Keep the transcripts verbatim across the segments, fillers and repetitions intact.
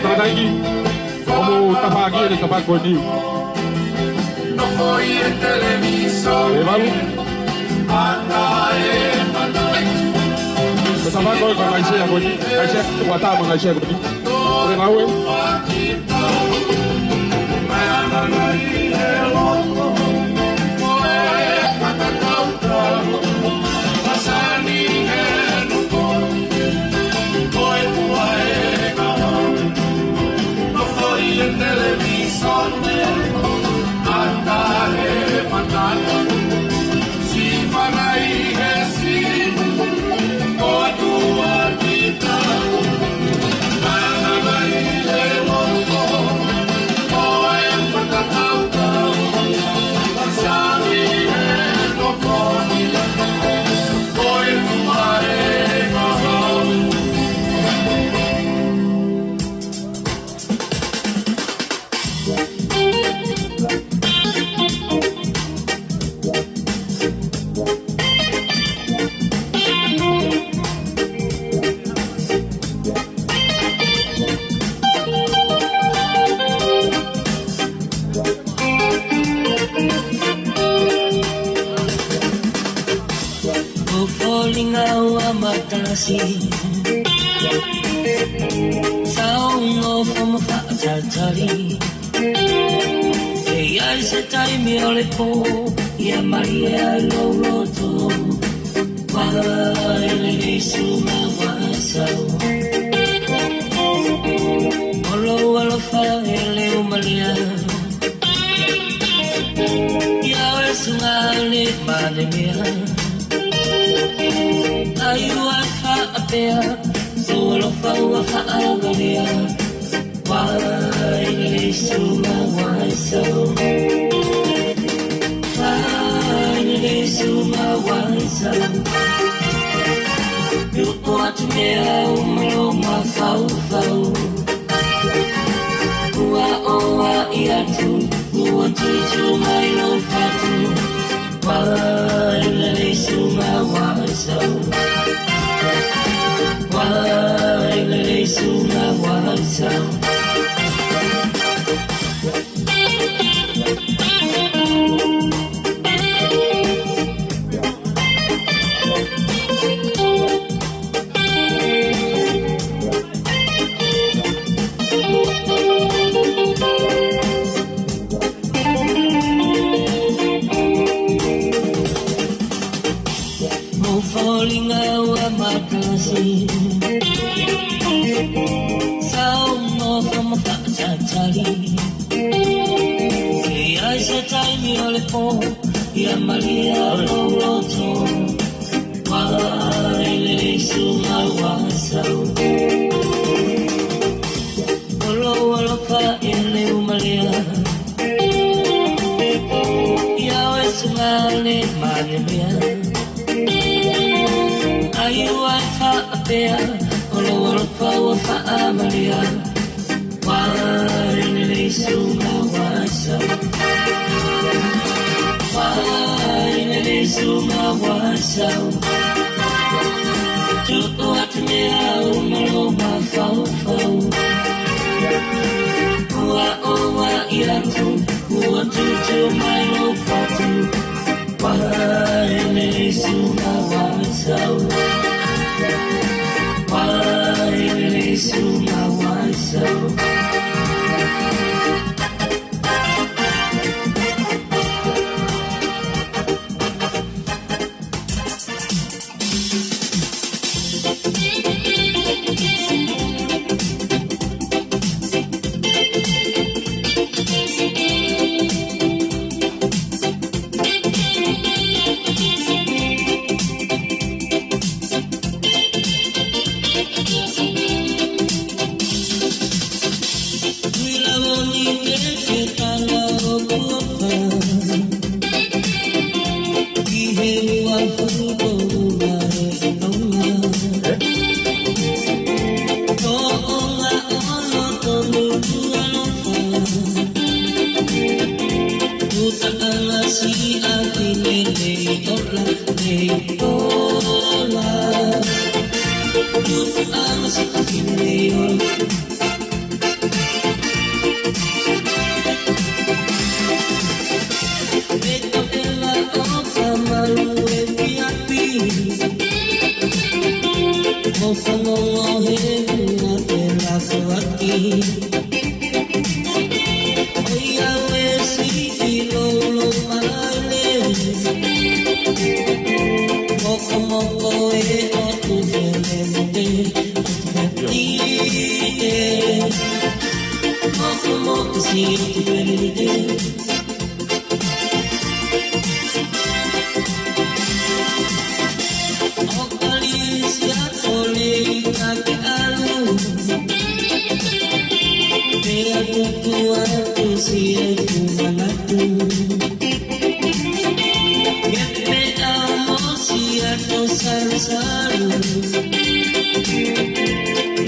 Tangataʻeiki, ʻoku mou tafaʻaki ʻi he tafaʻaki ko eni. E valu. Ko e tafaʻaki ko e ngaahi sea ko eni. Ngaahi sea, ua tā mo e ngaahi sea ko eni. Ko e ngāue. Ko Foliga ua Matasi, Saunofo mo Faʻa Tatali. ʻE ʻi ai se taimi ʻo lepo, ia malie ai lou loto. Vaelele Suma Vaisau. ʻO lou ʻalofa ʻe leu malia. Ia ʻo e sungane mane mea. ʻAi ua faʻa pea, lou ʻalofa ua faʻa malia. Vaelele Suma Vaisau. Vaelele Suma Vaisau. Tuʻu atu mei au mo lou mafaufau. Ua ʻoaʻi atu, ua tutu mai lou fatu. Vaelele Suma Vaisau. Vaelele Suma Vaisau. Mo Foliga ua Matasi, Saunofo mo Faʻa Tatali. ʻE ʻi ai se taimi ʻo lepo, ia malie ai lou loto. Vaelele Suma Vaisau. ʻO lou ʻalofa ʻe leu malia. Ia ʻo e sungane mane mea. ʻAi ua faʻa pea, ʻo lou ʻalofa ua faʻa malia. Vaelele Suma Vaisau. Vaelele Suma Vaisau. Tuʻu atu mei au mo lou mafaufau. Ua ʻoaʻi atu, ua tutu mai lou fatu. Vaelele Suma Vaisau. Vaelele Suma Vaisau. Pea ko e ʻEla ʻoku malu e piapi, ʻo fanongo he hunga pē lafoaki. ʻOiauē siʻi loulou male, mokomoko e ʻotu felete, ʻotu felete. Mokomoko siʻi ʻotu felete. ʻOku ʻalisi atu ʻo lei ka ke ʻalu, pea tuku atu siʻeku manatu. Ke pea mo siʻa tō salusalu,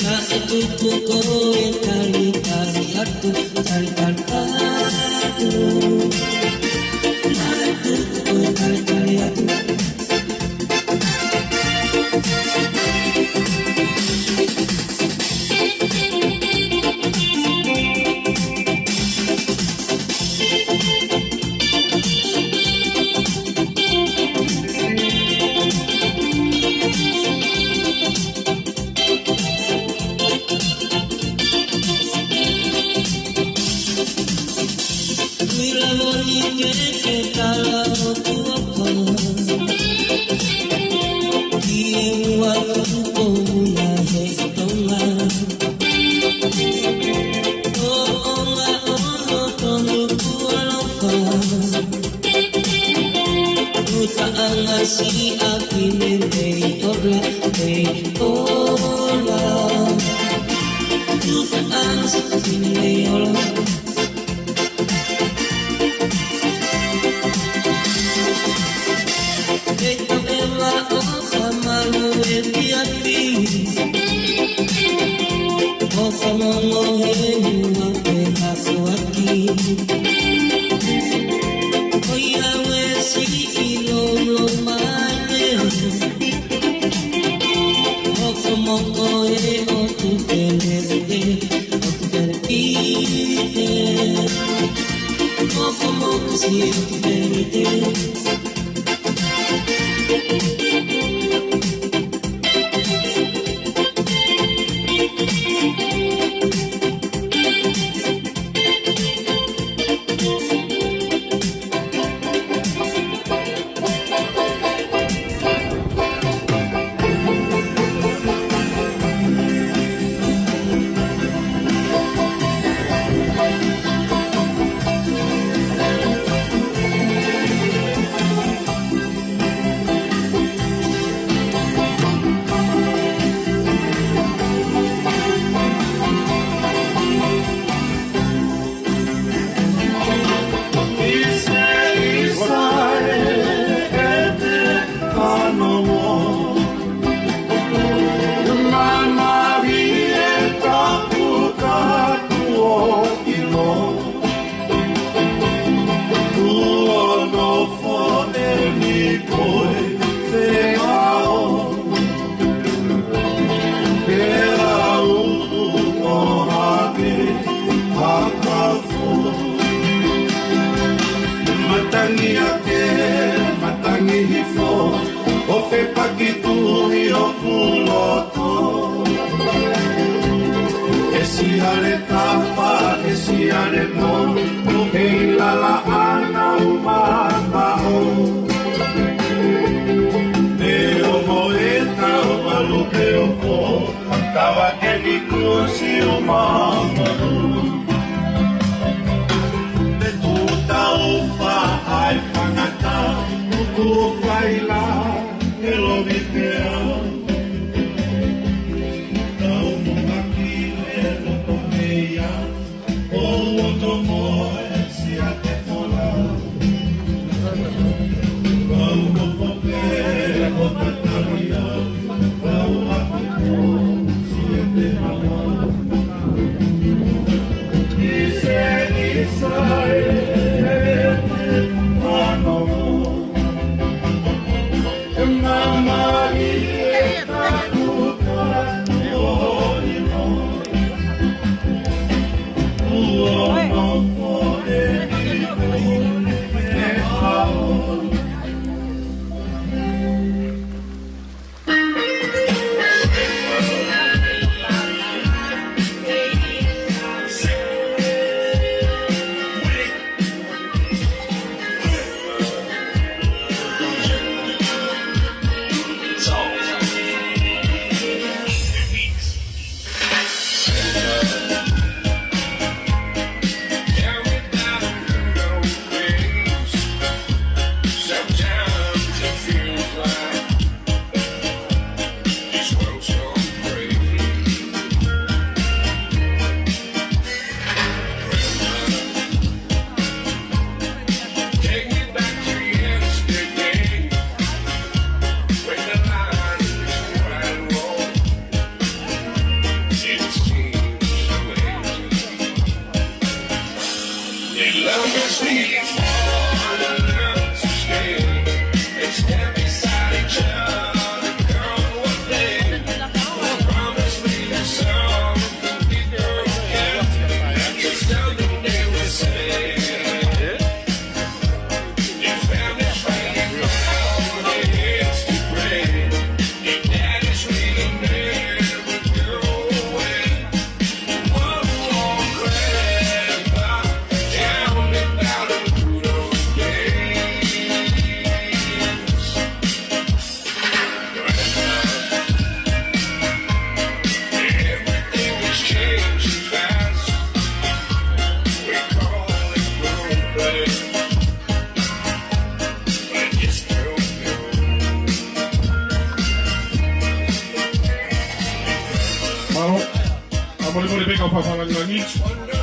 naʻe tuku ko e talitali atu. Talitali atu. Naʻe tuku ko e talitali atu. Kuila moni ke ke tala o tuapa. Ki e ua kuko muna he Tonga. Ko onga ono tonu kualofa. Tuʻutaʻanga siʻa ki me mei ola, mei ola. Tuʻutaʻanga siʻa ki me mei ola. Pea ko e ʻEla ʻoku malu e piapi, ʻo fanongo he hunga pē lafoaki. ʻOiauē siʻi loulou male, mokomoko e ʻotu felete, ʻotu felete. Mokomoko siʻi ʻotu felete. Matangi ake, matangi hifo, ʻo fepaki tuʻi ʻoku loto. ʻE siale tafa, ʻe siale mo, ʻo kei lala ana u mamaʻo. Te o mo e tau malu te o ko, tava ke ni kusi o mamaʻo. Te tu tau fa ai fangata, tu tu kaila, e lo mi pea. Tau mo maki e lo ko meia, o o to mo e si a te fola. Tau mo ko pe o tatalia. Kau fakalāngilangi,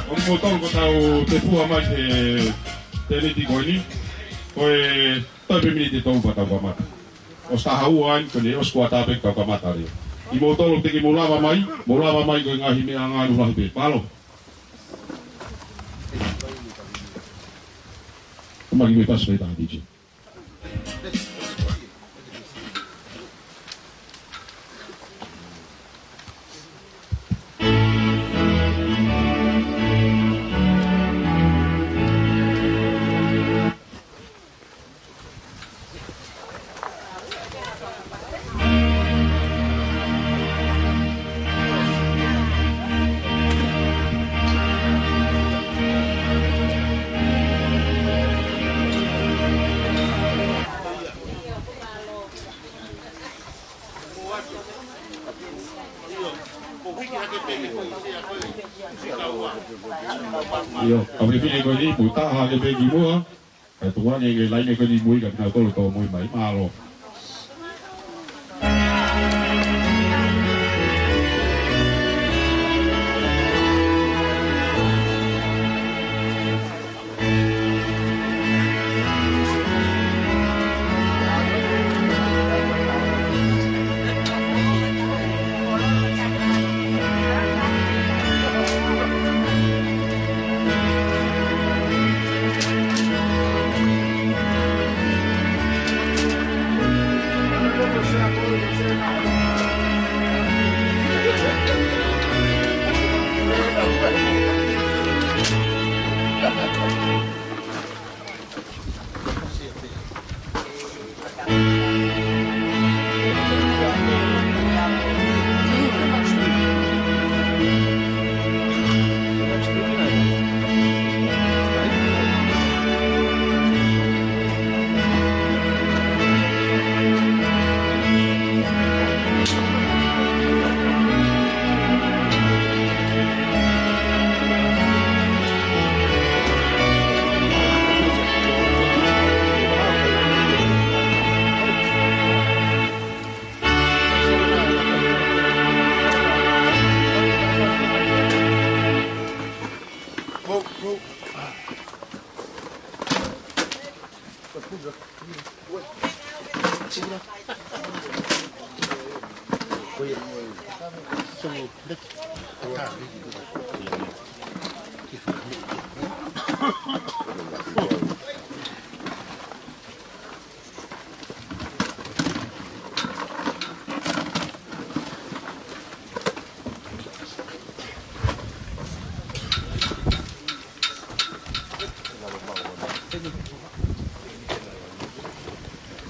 ʻoku mou tolu ko ʻetau tefua mai he tēniti ko eni, ko e toe pē miniti ʻe tolu pea tau kamata. ʻOsi taha ua eni, ko eni ʻosi kuata pē tau kamata leva. ʻI mou tolu te ke mou lava mai, mou lava mai ko e ngaahi meʻangāue lahi pē. Mālō. Maki me pasu pē taha D J. ʻIo, kau fefine ko eni, mou taha hake pē ki muʻa. Kae tuku ange e laine ko eni mui ka kinautolu tō mui mai. Mālō.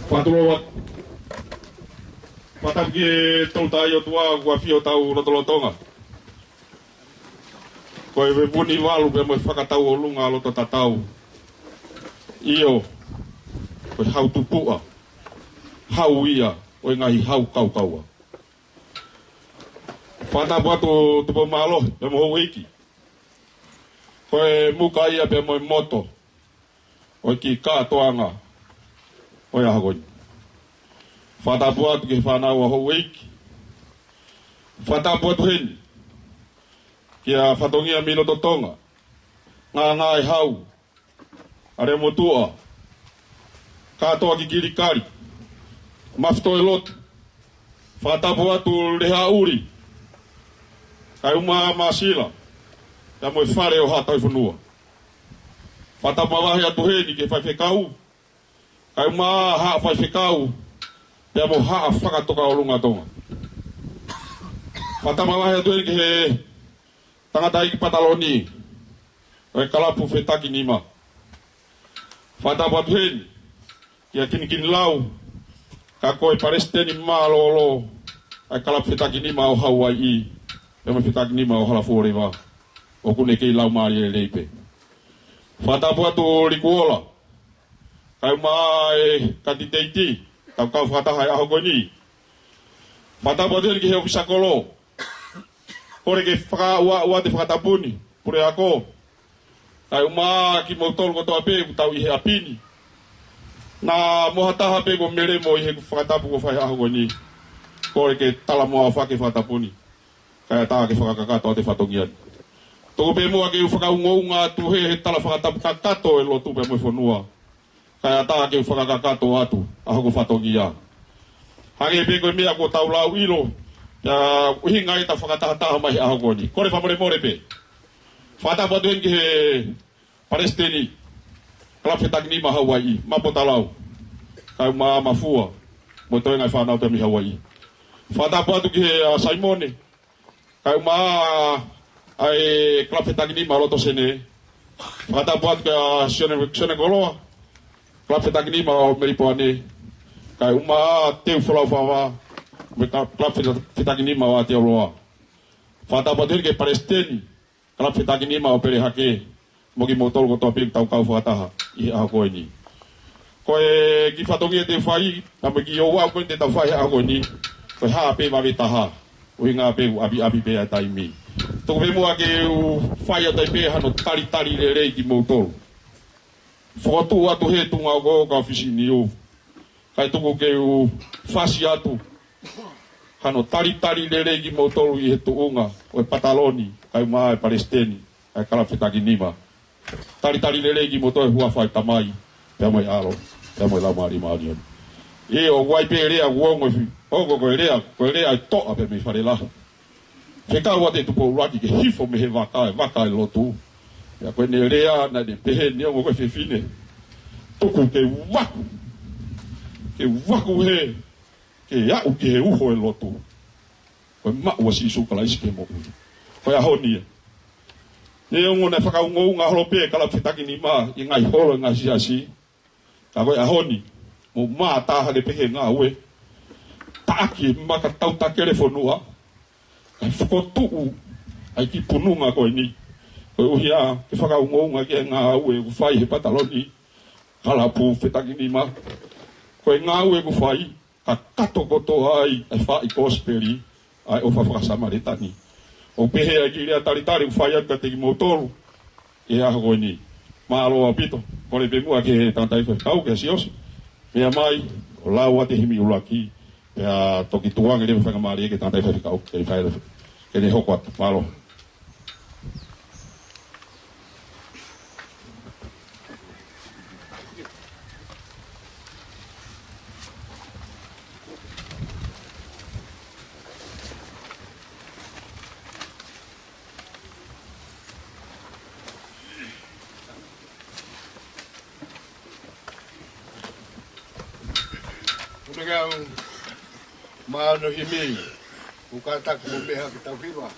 Fakatulou atu. Fakatapu ki he Tolu Tahaʻi ʻOtua, ʻoku ʻafio ʻi hotau lotolotonga. Ko e vevuni valu pea mo e fakatauʻolunga loto tatau. ʻIo, ko e hau tupuʻa, hau ia ʻo e ngaahi hau kaukaua. Fakatapu atu Tupoumālohi pea mo houʻeiki. Ko e muka ia pea mo e moto ʻo e kiʻi kātoanga ʻo e ʻaho ko eni. Fakatapu atu ki he fānau ʻa houʻeiki. Fakatapu atu heni kia Fatongia mei loto Tonga, Ngāngāehau, ʻAleamotuʻa, kātoa ki Kilikali, Mafitoelotu. Fakatapu atu Lehaʻuli, kae ʻumaʻā Māsila, pea mo e fale ʻo Haʻa Tauhifonua. Fakatapu mavahe atu heni ki he faifekau, kae ʻumaʻā Haʻa Faifekau, pea mo Haʻa Fakatokāʻolunga Tonga. Fakatapu mavahe atu heni ki he tangataʻeiki pataloni ʻo e kalapu Fetakinima. Fakatapu atu heni kia Kinikinilau, ka ko e palesiteni mālōlō ʻa e kalapu Fetakinima ʻo Hauaiʻi, pea mo e Fetakinima ʻo Halafuoleva, ʻoku ne kei laumālie lelei pē. Fakatapu atu Likuola, kae ʻumaʻā e kanditeiti, tau kau fakataha he ʻaho ko eni. Fakatapu atu heni ki he ʻōfisa kolo, kole ke fakaaʻuaʻu atu e fakatapu ni, puleako, kae ʻumaʻā kimoutolu kotoa pē ʻoku tau ʻi he ʻapi ni. Naʻa mo ha taha pē kuo melemo ʻi heʻeku fakatapu kuo fai he ʻaho ko eni, kole ke talamoʻa ʻo fai e fakatapu ni, kae ʻatā ke fakakakato atu e fatongia ni. Tuku pē muʻa ke u fakaungounga atu he, he tala fakatapu kakato e lotu pea mo e fonua. Kae ʻatā ke u fakakakato atu ʻa hoku fatongia. Hangē pē ko e meʻa kuo tau lau ʻilo, ʻa e ʻuhinga ʻetau fakatahataha mai he ʻaho ko eni. Kole fakamolemole pē. Fakatapu atu heni ki he Palesiteni Kalapu Fetakinima Hauaiʻi, Mapo Talau, kae ʻumaʻā Mafua, mo e toenga e fānau pē mei Hauaiʻi. Fakatapu atu ki he, ʻa, Saimone, kae ʻumaʻā ʻa e Kalapu Fetakinima Loto Sene. Fakatapu atu kia Sione, Sione Koloa, Kalapu Fetakinima ʻo Melipoane, kae ʻumaʻā Teu Folaufava, mo e Kalapu Feta-, Fetakinima ʻo Aotearoa. Fakatapu atu heni ki he Palesiteni Kalapu Fetakinima ʻo Pelehake, mo kimoutolu kotoa pē ʻoku tau kau fakataha ʻi he ʻaho ko eni. Ko e kiʻi fatongia te u fai, ka mo e kiʻi ouau ko eni te tau fai he ʻaho ko eni, ko e hā pē vave taha, ʻuhinga pē ʻoku ʻapiʻapi pē ʻa e taimi. Tuku pē muʻa ke u fai atu ai pē hano talitali lelei kimoutolu. Fokotuʻu atu he tuʻunga ʻoku ou ka fisi niu. Kae tuku ke u fasi atu hano talitali lelei kimoutolu ʻi he tuʻunga ʻo e pataloni, kae ʻumaʻā e Palesiteni ʻa e Kalapu Fetakinima. Talitali lelei kimoutolu he huafa ʻo e Tamai, pea mo e ʻAlo, pea mo e Laumālie Māʻoniʻoni. ʻIo, ʻoku ʻi ai pē lea ʻoku ongo fi-, ongo ko e lea, ko e lea ʻa e toʻa pē mei Falelahi. Fekau atu e Tupou ʻUluaki ke hifo mei he vaka, e vaka e lotu. Pea ko ʻene lea naʻa ne pehē ni, ongo ko e fefine. Tuku ke vaku. Ke vaku he, ke aʻu ki he uho e lotu. Ko e maʻu ʻa Sīsū Kalaisi ke moʻui. Ko e ʻaho ni ē. Neongo naʻe fakaungounga holo pē Kalapu Fetakinima ʻi he ngaahi holo e ngaahi siasi. Ka ko e ʻaho ni, mou mātā hake pē he ngāue. Taʻaki e maka tautakele fonua. Kae fokotuʻu ʻa e kiʻi pununga ko eni. Koeʻuhi ā ke fakaungounga ki he ngāue ʻoku fai he pataloni Kalapu Fetakinima. Ko e ngāue ʻoku fai, kakato kotoa ai e faʻahi kosipeli ʻa e ʻofa faka-Samēlia ni. ʻOku pehē ʻa e kiʻi lea talitali ʻoku fai atu kiate kimoutolu ʻi he ʻaho ko eni. Mālō ʻaupito, kole pē muʻa ki he tangataʻi faifekau, kia Siaosi. Meʻa mai, ʻo lau atu e himi ʻuluaki, pea toki tuku ange leva e faingamālie ki he tangataʻi faifekau, ke fai leva, ke ne hoko atu. Mālō. Kuo ne kau maʻu hono himi, kuo kātaki mo meʻa ke tau hiva.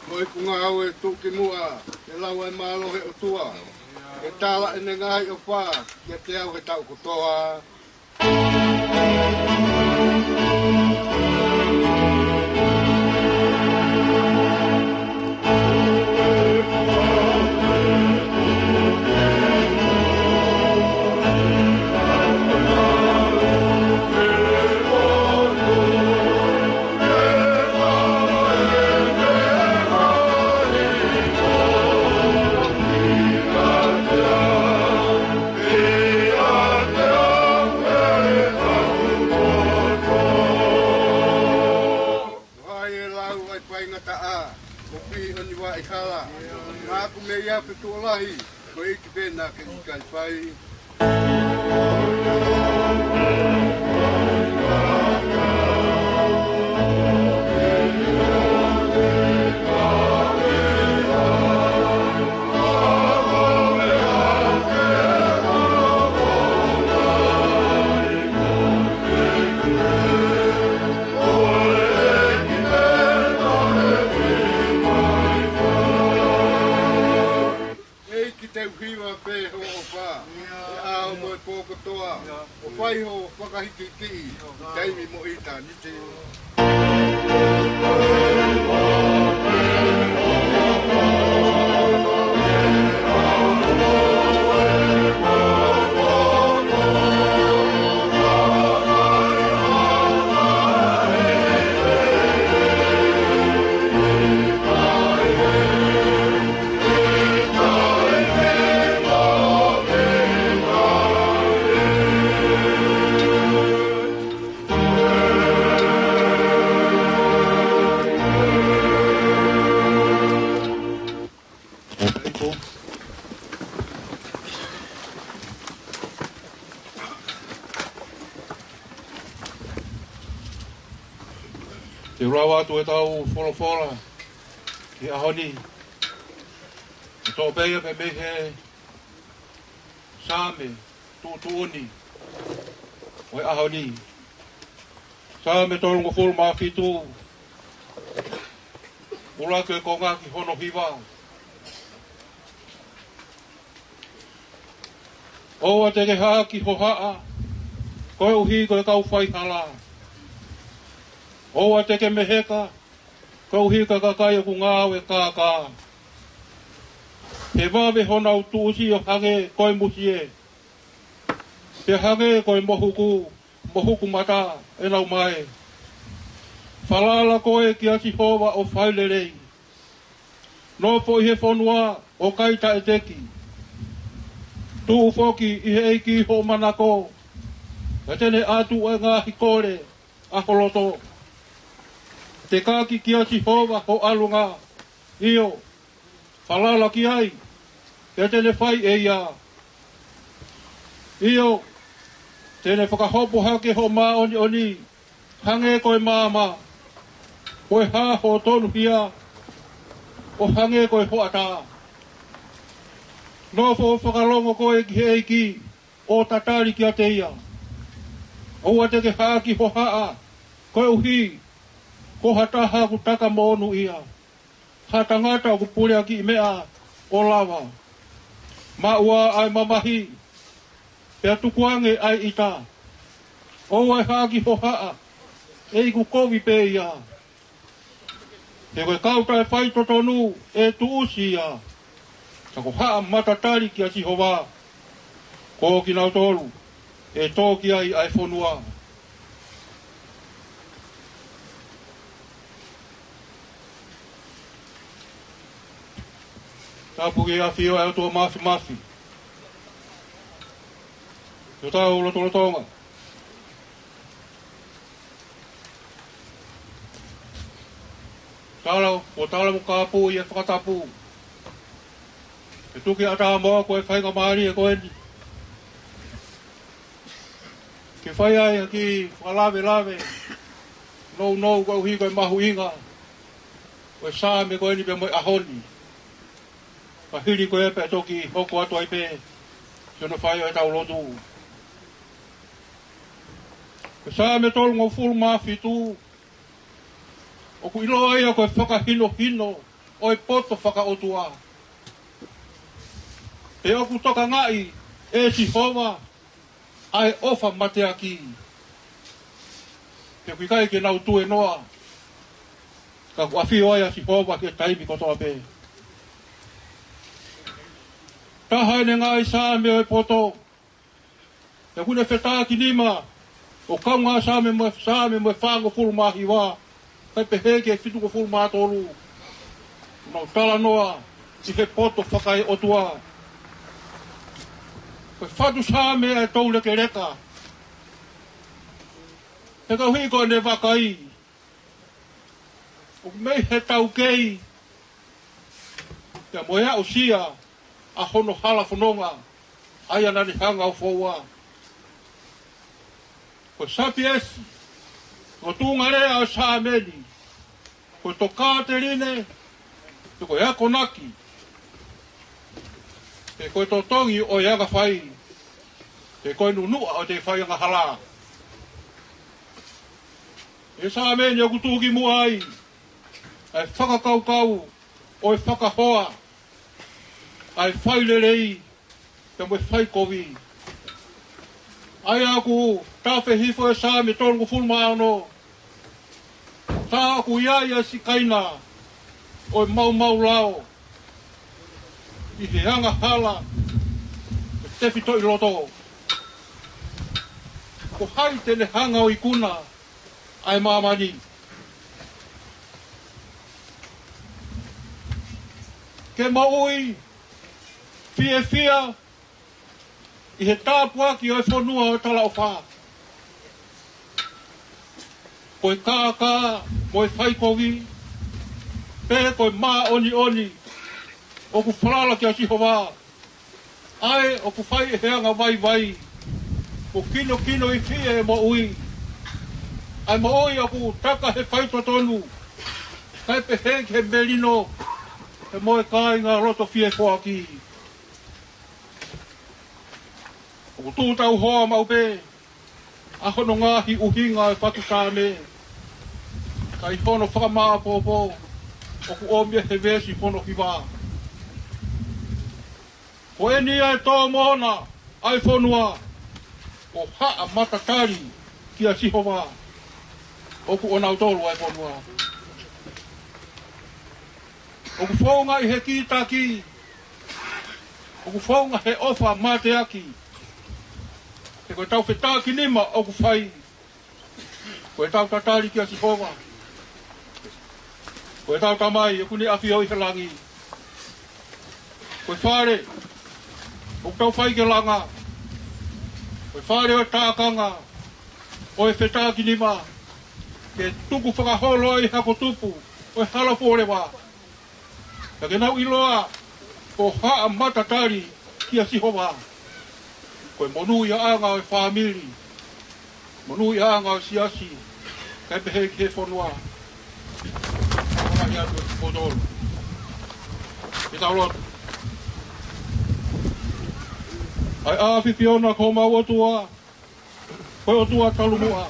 Ko ʻeku ngāue tuʻukimuʻa, ʻe lau ai mālō he ʻOtua, ʻe tala ʻene ngaahi ʻofa kiate au he taʻu kotoa. Ko hai ʻe lau ʻa e faingataʻa, ʻo piʻi ʻo nivaʻi hala. Māku mei ape tuʻo lahi, ko e ʻEiki pē naʻa ke ʻikai fai. ʻEiki, te u hiva pē hoʻo ʻofa he ʻaho mo e pō kotoa, ʻo fai hoʻo fakahikihikiʻi ʻi taimi mo ʻitāniti. Te u lau atu ʻetau folofola ki he ʻaho ni. ʻE toʻo pē ia mei he Saame tuʻutuʻuni ʻo e ʻaho ni. Saame tolungofulu mā fitu, ʻuluaki konga ki hono hiva. ʻOua te ke haʻaki hohaʻa koeʻuhi ko e kau faihala. ʻOua te ke meheka koeʻuhi ko e kakai ʻoku ngāue kākā. He vave honau tuʻusi ʻo hangē ko e musie, pea hangē ko e mohuku, mohuku mata ʻenau mae. Falala koe kia Sihova ʻo fai lelei. Nofo ʻi he fonua ʻo kai taʻeteki. Tuʻu foki ʻi he ʻEiki hoʻo manako, pea te ne ʻatu ʻa e ngaahi kole ʻa ho loto. Tekaki kia Sihova ho ʻalunga, ʻio, falala ki ai, pea te ne fai ʻe ia. ʻIo, te ne fakahopo hake hoʻo māʻoniʻoni hangē ko e maama, ko e hā hoʻo tonuhia ʻo hangē ko e hoʻatā. Nofo ʻo fakalongo koe ki he ʻEiki, ʻo tatali kiate ia. ʻOua te ke haʻaki hohaʻa koeʻuhi ko ha taha ʻoku taka moʻonu ia, ha tangata ʻoku puleʻaki meʻa ʻo lava. Maʻu ā ʻa e mamahi, pea tukuange ʻa e ʻita. ʻOua ʻe haʻaki hohaʻa, ʻe iku kovi pē ia. He ko e kau taʻefaitotonu ʻe tuʻusi ia, ka ko haʻa matatali kia Sihova, ko kinautolu ʻe tō ki ai ʻa e fonua. Tapu ki he ʻafio ʻa e ʻOtua Māfimafi ʻi hotau lotolotonga. Tala, ʻo tala mo kāpui ʻa e fakatapu. Ke tuki ʻatā moa ko e faingamālie ko eni ke fai ai ha kiʻi fakalavelave nounou koeʻuhi ko e mahuʻinga ʻo e Saame ko eni pea mo e ʻaho ni. Ka hili ko ia pea toki hoko atu ai pē ki hono fai ʻo ʻetau lotu. Ko e Saame tolungofulu mā fitu, ʻoku ʻiloa ia ko e fakahinohino ʻo e poto fakaʻotua. He ʻoku tokangaʻi ʻe Sihova ʻa e ʻofa mateaki. He ʻoku ʻikai ke nau tuēnoa, ka ʻoku ʻafio ai ʻa Sihova he taimi kotoa pē. Taha ʻene ngaahi Saame ʻo e poto, he ʻoku ne fetakinima ʻo kaungā Saame mo e, Saame mo e fāngofulu mā hiva, kae pehē ki he fitungofulu mā tolu. Nau talanoa ʻi he poto fakaeʻotua. Ko e fatu Saame ʻa e toulekeleka. He koeʻuhi ko ʻene vakai, ʻoku mei he taukei, pea mo e aʻusia ʻa hono hala fononga, ʻa ia naʻa ne hanga ʻo foua. Ko e sapienisi, ko e tuʻunga lea ʻo e Saame ni, ko e tokāteline, pe ko e akonaki, pe ko e totongi ʻo e anga fai, pe ko e nunuʻa ʻo ʻete fai angahala. ʻI he Saame ni ʻoku tuku ki muʻa ai ʻa e fakakaukau ʻo e fakahoa, ʻa e fai lelei, pea mo e fai kovi. ʻA ia ʻoku tafe hifo ʻe he Saame tolungofulu mā ono, tā ʻoku ʻi ai ʻa e sikaina ʻo e maumau lao ʻi he angahala mo e tefitoʻi loto. Ko hai te ne hanga ʻo ikuna ʻa e māmani? Ke moʻui fiefia ʻi he tāpuaki ʻo e fonua ʻo e talaʻofa. Ko e kākā mo e fai kovi, pe ko e māʻoniʻoni, ʻoku falala kia Sihova, ʻa ē ʻoku fai ʻe he anga vaivai, ʻoku kinokino ʻi he moʻui, ʻa e moʻui ʻoku taka he faitotonu, kae pehē ki he melino, ʻa e moʻui kāinga loto fie foaki. ʻOku tuʻu tauhoa maʻu pē ʻa hono ngaahi ʻuhinga ʻa e fatu Saame, ka ʻi hono fakamāʻopoʻopo ʻoku ʻomi ʻe he veesi hono hiva: Ko eni ʻa e tō moʻona ʻa e fonua, ko haʻa matatali kia Sihova, ʻoku ʻonautolu ʻa e fonua. ʻOku founga ʻi he kītaki, ʻoku founga he ʻofa mateaki, he ko ʻetau fetākinima ʻoku fai, ko ʻetau tatali kia Sihova, ko ʻetau Tamai ʻoku ne ʻafio ʻi he langi. Ko e fale ʻoku tau fai ke langa, ko e fale ʻo e tākanga ʻo e fetākinima, ke tukufakaholo ai ʻa e hako tupu ʻo e Hala Fuoleva, ka ke nau ʻiloa ko haʻa matatali kia Sihova. Ko e monūʻiaʻanga ʻo e fāmili, monūʻiaʻanga ʻo e siasi, kae pehē ki he fonua. Fakafetaʻi atu ʻa kimoutolu. Ke tau lotu. ʻA e ʻAfiona ko homau ʻOtua, ko e ʻOtua talu muʻa.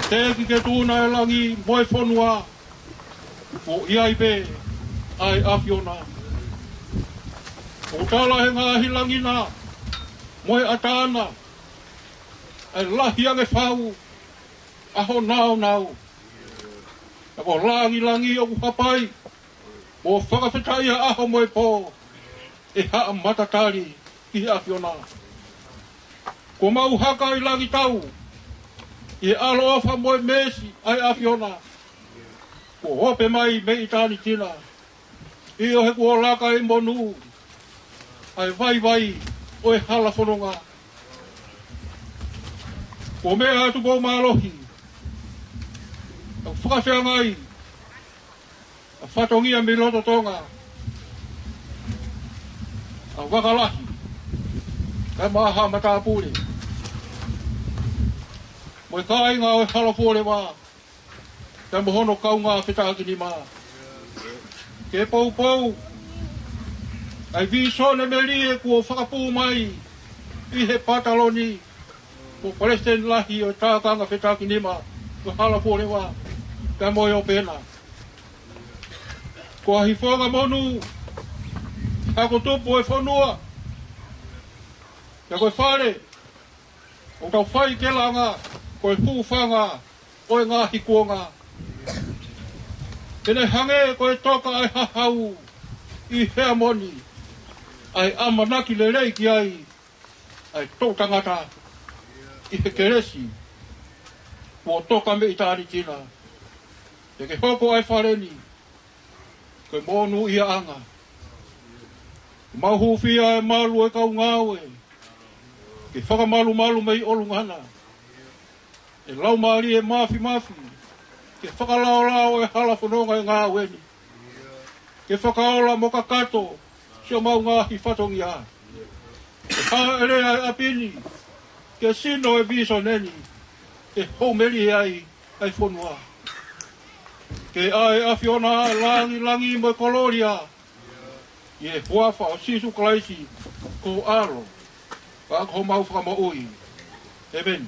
Teʻeki ke tuʻuna ʻa e langi mo e fonua, kuo ʻi ai pē ʻa e ʻAfiona. ʻOku tala ʻe he ngaahi langi na mo e ʻatā na ʻa e lahi ange fau ʻa ho nāunau. Ka ko e langilangi ʻoku hapai mo fakafetaʻi ʻa e ʻaho mo e pō ʻe haʻa matatali ki he ʻAfiona. Kuo mau haka ʻi langi tau ʻi he ʻaloʻofa mo e meesi ʻa e ʻAfiona, kuo ope mai mei ʻitāniti na. ʻIo, he kuo laka ʻi monū ʻa e vaivai ʻo e hala fononga. Kuo meʻa atu ko e mālohi ʻa e fakafeangai ʻa e fatongia mei loto Tonga, ʻa e vaka lahi, kae ʻumaʻā haʻa matāpule mo e kāinga ʻo e Hala Fuoleva, kae ʻumaʻā hono kaungā fetākinima. Ke poupou ʻa e vīsone melie kuo fakapū mai ʻi he pataloni mo e palesiteni lahi ʻo e tākanga fetākinima ʻo e Hala Fuoleva, kae ʻumaʻā e ʻope na. Ko e hifo ange monū ʻa e hako tupu ʻo e fonua, pea ko e fale ʻoku tau fai ke langa ko e hūfanga ʻo e ngaahi kuonga. Ke ne hangē ko e toka ʻa e hahau ʻi Heamoni, ʻa e ʻamanaki lelei ki ai ʻa e toʻutangata ʻi he kelesi kuo toka mei ʻitāniti na. Pea ke hoko ʻa e fale ni ko e monūʻiaʻanga. Mau hūfia ʻa e malu ʻo e kau ngāue ke fakamalumalu mei ʻolunga na, ʻa e Laumālie Māfimafi ke fakalaolao ʻa e hala fononga ʻo e ngāue ni, ke fakaola mo kakato siʻomau ngaahi fatongia. Ke hāʻele ʻa e ʻapi ni ke sino e vīsone ni, ke houmelie ai ʻa e fonua. Ke ʻai ʻe he ʻAfiona ʻa e langilangi mo e kolōlia, ʻi he huafa ʻo Sīsū Kalaisi ko ho ʻAlo, pea ko homau Fakamoʻui. ʻĒmeni.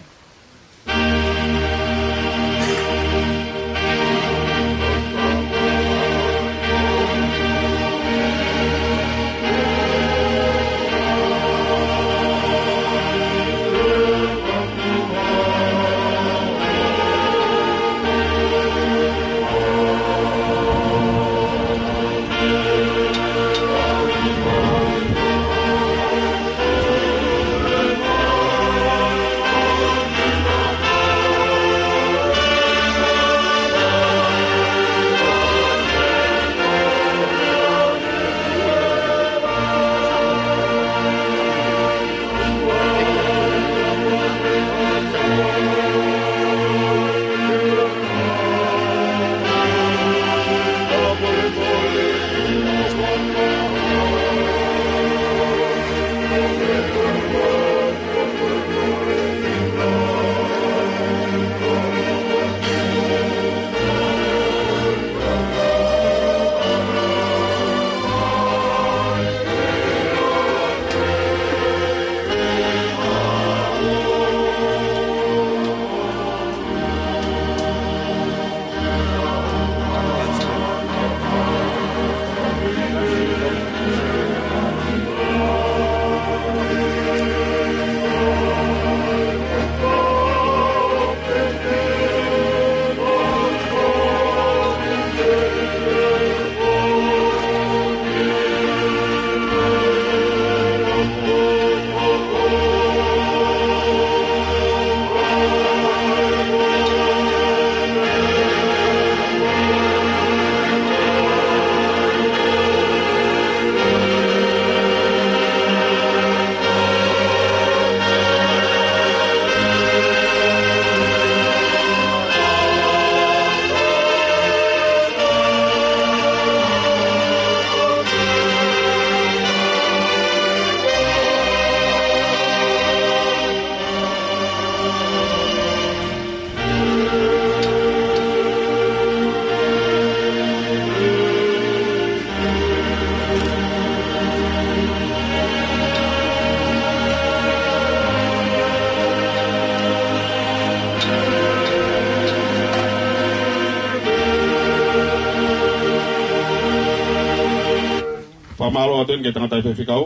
Fakamālō atu eni ki he tangataʻeiki faifekau,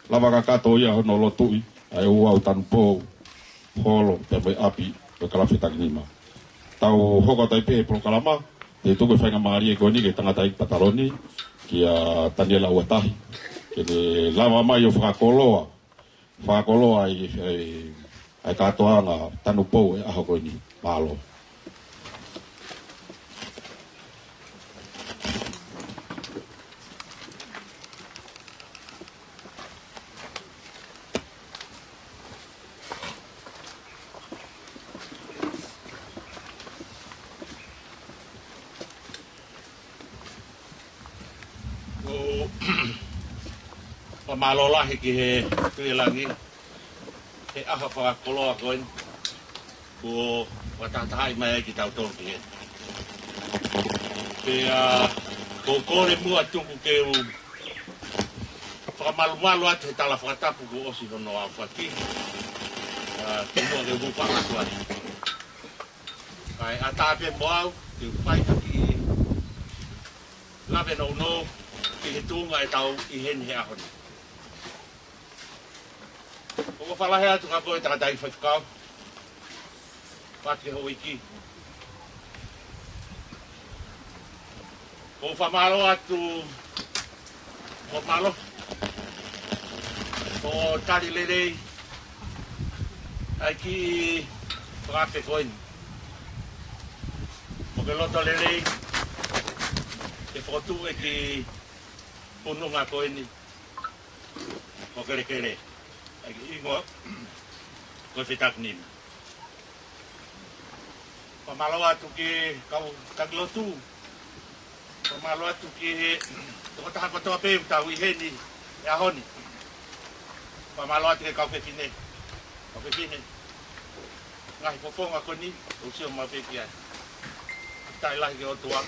lava kakato ia hono lotuʻi ʻa e ouau tanupou, holo, pea mo e ʻapi ʻo e kalafi Takinima. Tau hoko atu ai pē he polokalama, te u tuku e faingamālie ko eni ki he tangataʻeiki pataloni, kia Taniela Uatahi, ke ne lava mai ʻo fakakoloa, fakakoloa ʻi, ʻi, ʻa e kātoanga tanupou ʻo e ʻaho ko eni. Mālō. ʻOku fakamālō lahi ki he Tuʻi ʻi langi, he ʻaho fakakoloa ko eni, kuo fakatahatahaʻi mai ai kitautolu ki heni. Pea, ʻoku ou kole muʻa tuku ke u fakamalumalu atu he tala fakatapu kuo ʻosi hono aofaki. ʻA, kimuʻa ke u hūfanga atu ai. Kae ʻatā pē mo au, ke u fai ha kiʻi lave nounou ki he tuʻunga ʻetau ʻi heni he ʻaho ni. ʻOku ou fakalahi atu kia koe tangataʻeiki faifekau, pea atu ki he houʻeiki. ʻOku ou fakamālō atu, ʻo mālō, ʻo tali lelei ʻa e kiʻi fakaafe ko eni. ʻOku ke loto lelei ke fokotuʻu e kiʻi fononga ko eni, ʻo kelekele ʻa e kiʻi hingoa ko e Fetakinima. Fakamālō atu ki he kau taki lotu. Fakamālō atu ki he tokotaha kotoa pē ʻoku tau ʻi heni he ʻaho ni. Fakamālō atu ki he kau fefine. Kau fefine. Ngaahi fofonga ko eni, ʻoku sio maʻu pē ki ai. Fakafetaʻi lahi ki he ʻOtua.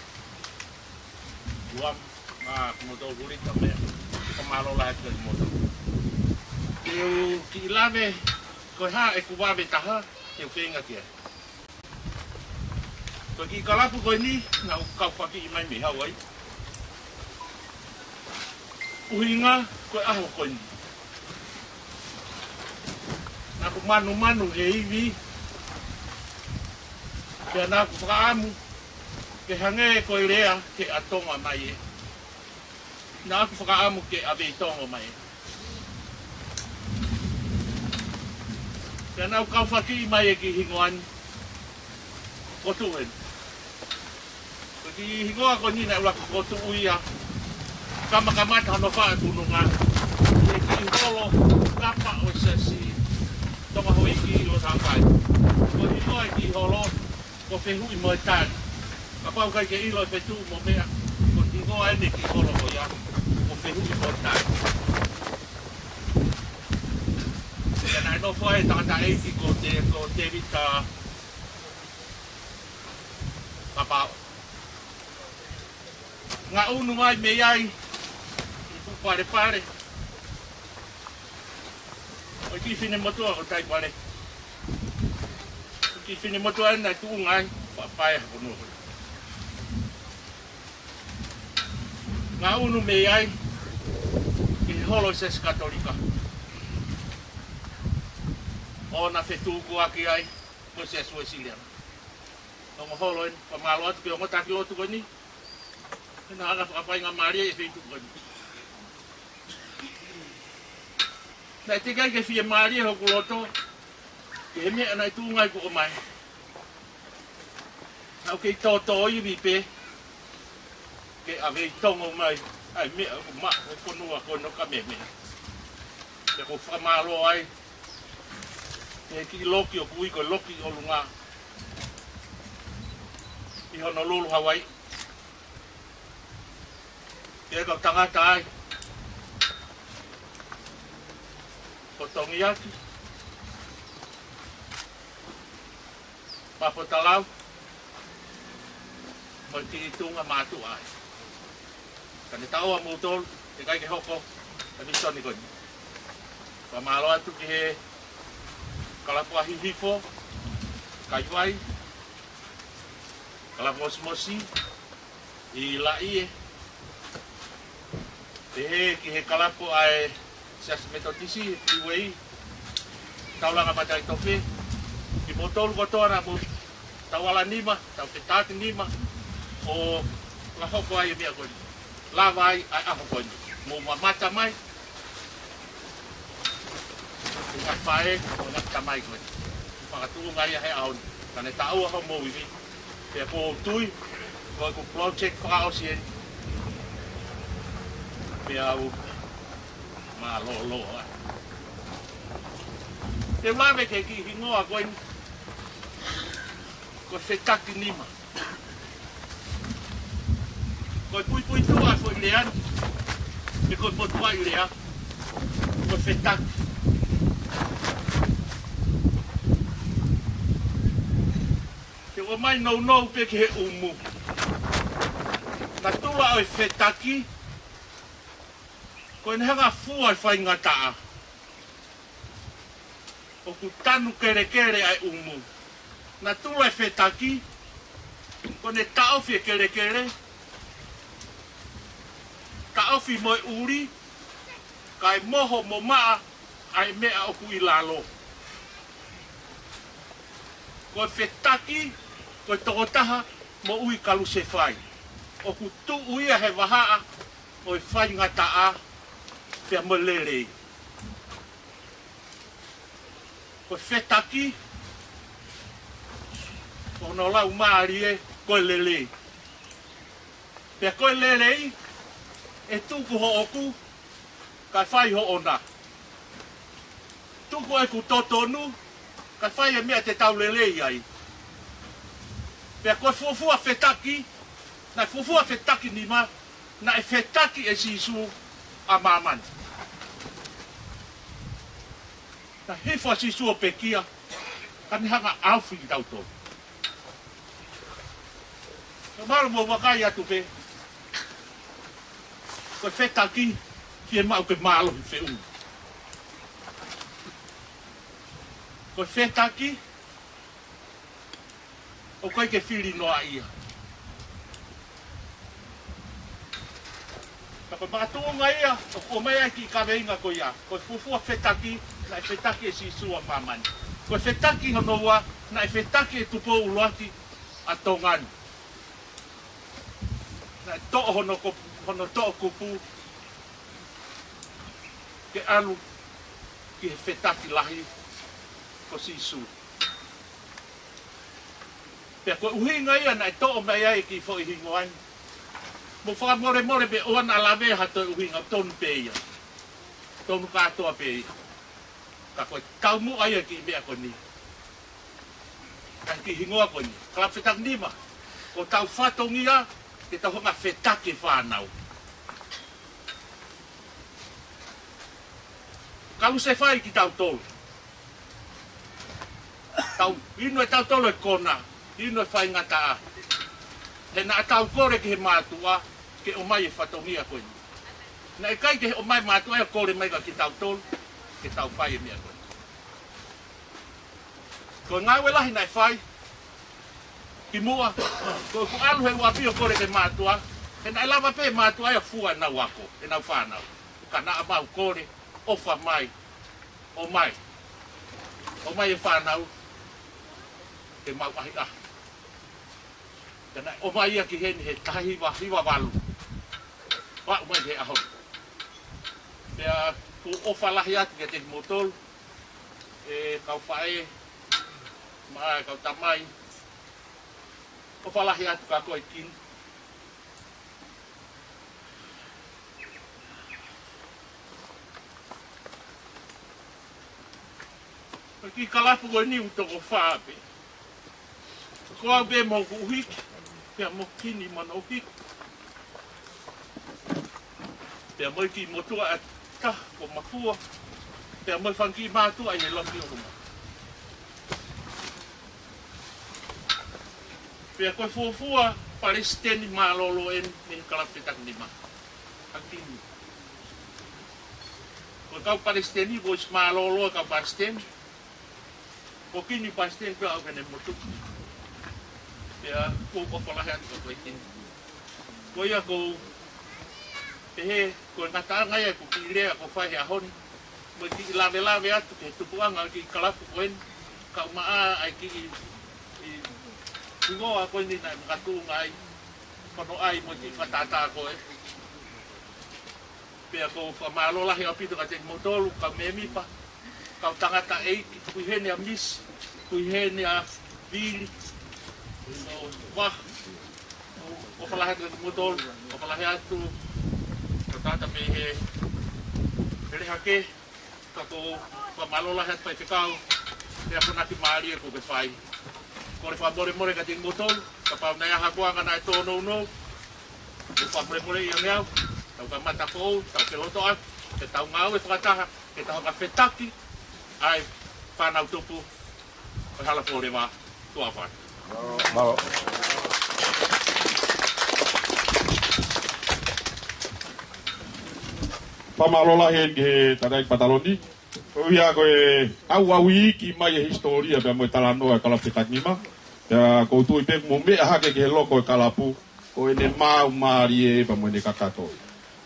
Tuʻa, ʻa, kimoutolu huli ta mea. Fakamālō lahi atu ki moutolu. Te u kiʻi lave, ko e hā ʻeku vave taha, te u feinga ki ai. Ko e kiʻi kalapu ko eni, naʻa ku kau fakiʻi mai mei Hauaiʻi. ʻUhinga, ko e ʻaho ko eni. Naʻa ku manumanu he ivi, pea naʻa ku fakaʻamu ke hangē ko e lea ke ʻa Tonga mai ē. Naʻa ku fakaʻamu ke ʻa Veitongo mai ē. Pea naʻa ku kau fakiʻi mai e kiʻi hingoa ni. Ko tuʻu eni. Ko e kiʻi hingoa ko eni naʻa ku fokotuʻu ia. Kamakamata hono faʻa tuʻunga. Ko e kiʻi holo, kapa ʻo e Siasi Tonga Houʻeiki ʻo Haʻapai. Ko e hingoa e kiʻi holo, ko Fehuʻi mo e Tali. Kapau ʻikai ke ʻilo e fetuʻu mo e meʻa, ko e hingoa eni e kiʻi holo ko ia, ko Fehuʻi mo e Tali. Pea naʻe nofo ai e tangataʻeiki ko Te-, ko Tēvita Papaʻo. Ngaʻunu mai mei ai, ʻi Fuʻu Palepale. ʻO e kiʻi finemotuʻa ko Taipale. Ko e kiʻi finemotuʻa eni naʻe tuʻunga ai, Faʻapae ha fonua. Ngaʻunu mei ai, ki he holo ʻo e Siasi Katolika. ʻO na fetukuaki ai, mo e Siasi Uēsiliana. Ongo holo eni, fakamālō atu ki he ongo taki lotu ko eni. Naʻa na fakafaingamālie e feituʻu ko eni. Naʻe teʻeki ai ke fiemālie hoku loto, ki he meʻa naʻe tuʻunga ai kuo ʻomai. Naʻa ku kei tōtōivi pē, ke ʻa Veitongo mai, ʻa e meʻa ʻoku maʻu he fonua ko eni ʻo ka memeʻa. Pea ʻoku ou fakamālō ai, he kiʻi loki ʻoku ui ko e Loki ʻOlunga. ʻI Honolulu, Hawaii. Pea kau tangata ai. Ko Tongiaki. Papotalau. Mo e kiʻi tuʻunga mātuʻa ai. Ka ne taʻoa moutolu, ʻikai ke hoko, ka ni soni ko eni. Fakamālō atu ki he kalapu ʻa Hihifo, Kaivai, kalapu mosimosi, ʻi Laʻie, Pehē ki he kalapu ʻa e Siasi Metotisi, Freeway, Taulanga Mataʻitofe, kimoutolu kotoa naʻa mou tau ala nima, tau fetaʻi nima, ʻo fakahoko ai e meʻa ko eni. Lava ai ʻa e ʻaho ko eni. Mou mamata mai, ʻo ngaahi faʻē, ʻo ngaahi tamai ko eni. Fakatuʻunga ia he ʻaho ni. Ka ne taʻua hoʻomou ivi. Pea ʻoku ou tui, ko ʻeku project fakaʻosi eni. Pea u mālōlō ai. Te u lave ki he kiʻi hingoa ko eni, ko e fetaʻi nima. Ko e puipuituʻa e foʻi lea ni, pe ko e motuʻaʻi lea, ko e fetaʻi. Te u ʻomai nounou pē ki he ʻumu. Natula ʻo e fetaʻi, ko ʻene hanga ʻo fua e faingataʻa. ʻOku tanu kelekele ʻa e ʻumu. Natula e fetaʻi, ko ʻene taʻofi e kelekele, taʻofi mo e ʻuli, kae moho mo maʻa ʻa e meʻa ʻoku ʻi lalo. Ko e fetaʻi, ko e tokotaha moʻui kalusefai. ʻOku tuʻu ia he vahaʻa ʻo e faingataʻa pea mo e lelei. Ko e fetaʻi, ko hono laumālie, ko e lelei. Pea ko e lelei, ʻe tuku hoʻoku, kae fai hoʻona. Tuku ʻeku totonu, kae fai e meʻa te tau lelei ai. Pea ko e fuofua fetaʻi, naʻe fuofua fetaʻi nima, naʻe fetaʻi ʻe Sīsū ʻa māmani. Naʻe hifo ʻa Sīsū ʻo pekia, ka ne hanga ʻo ʻaofi kitautolu. Ka mālō mou vakai atu pē, ko e fetaʻi, fiemaʻu ke mālohi feʻunga. Ko e fetaʻi, ʻoku ʻikai ke fili noaʻia. Ka ko e makatuʻunga ia, ʻoku ʻomai ai e kiʻi kaveinga ko ia. Ko e fuofua fetaʻi, naʻe fetaʻi ʻe Sīsū ʻa māmani. Ko e fetaʻi hono ua, naʻe fetaʻi ʻe Tupou ʻUluaki ʻa Tonga ni. Naʻe toʻo hono ko-, hono toʻukupu ke ʻalu ki he fetaʻi lahi ko Sīsū. Pea ko e ʻuhinga ia naʻe toʻo mai ai e kiʻi foʻi hingoa ni. Mou fakamolemole pē ʻoua naʻa lave ha toe ʻuhinga, tonu pē ia. Tonu kātoa pē ia. Ka ko e taumuʻa ia e kiʻi meʻa ko eni. Ka e kiʻi hingoa ko eni. Kalapu fetaʻi nima. Ko hotau fatongia ke tau hanga ʻo fetaʻi e fānau. Kalusefai kitautolu. Tau inu ʻe tautolu e kona, inu e faingataʻa. He naʻa tau kole ki he mātuʻa, ke ʻomai e fatongia ko eni. Naʻe ʻikai ke ʻomai e mātuʻa ia ʻo kole mai kia kitautolu, ke tau fai e meʻa ko eni. Ko e ngāue lahi naʻe fai kimuʻa, ko ʻeku ʻalu he ʻapi ʻo kole ki he mātuʻa, he naʻe lava pē mātuʻa ia ʻo fua ʻenau ako, ʻenau fānau. Ka naʻa mau kole, ʻofa mai, ʻomai, ʻomai e fānau, ke mau ʻahiʻahi. Ka naʻe ʻomai ia ki heni he taha hiva hiva valu. Pea ʻomai he ʻaho ni. Pea ʻoku ou ʻofa lahi atu kiate kimoutolu, e kau faʻē, mo e kau tamai. ʻOfa lahi atu kia koe Kini. Ko e kiʻi kalapu ko eni ʻoku toko fā pē. Ko au pē mo hoku ʻuhiki, pea mo Kini mo hono ʻuhiki. Pea mo e kiʻi motuʻa ʻe taha ko Mafua. Pea mo e fanga kiʻi mātuʻa ʻi he loki ʻo Luma. Pea ko e fuofua palesiteni mālōlō eni mei he kalapu fetaʻi nima. ʻA Kini. Ko e kau palesiteni, ko e ʻosi mālōlō e kau palesiteni. Ko Kini palesiteni pea ʻoku ne motuʻa. Pea ʻoku ou ʻofa lahi atu kia koe Kini. Ko ia ʻoku ou pehē, Ko e ngataʻanga ia ʻeku kiʻi lea kuo fai he ʻaho ni, mo e kiʻi lavelave atu ki he tupuʻanga ʻo e kiʻi kalapu ko eni, kae ʻumaʻā ʻa e kiʻi, ʻi, hingoa ko eni naʻe makatuʻunga ai, ko hono ʻai mo e kiʻi fakatātā ko ē. Pea ʻoku ou fakamālō lahi ʻaupito kiate kimoutolu, kau mēmipa, kau tangataʻeiki, ʻoku ʻi heni ʻa Misi, ʻoku ʻi heni ʻa Vili, ʻo Vaha, ʻofa lahi atu kiate kimoutolu, ʻofa lahi atu, kau tangata mei he, he Lehake, ka ʻoku ou fakamālō lahi atu Faifekau, he akonaki mālie kuo ke fai. Kole fakamolemole kiate kimoutolu, kapau naʻe ʻi ai ha kuonga naʻe tōnounou, ʻoku ou fakamolemoleʻi ange au, tau kamata foʻou, tau ke loto atu, ke tau ngāue fakataha, ke tau hanga fetaki ʻa e fānau tupu ʻo e Hala Fōleva, tuʻa ʻofa atu. Mālō. Fakamālō lahi eni ki he tangataʻeiki Pataloni. Ko ia ko e ʻauʻau iiki mai e hisitōlia pea mo e talanoa e kalapu fetaki nima. Pea ʻoku ou tui pē ʻoku mou meʻa hake ki he loko e kalapu, ko ʻene maau mālie pea mo ʻene kakato.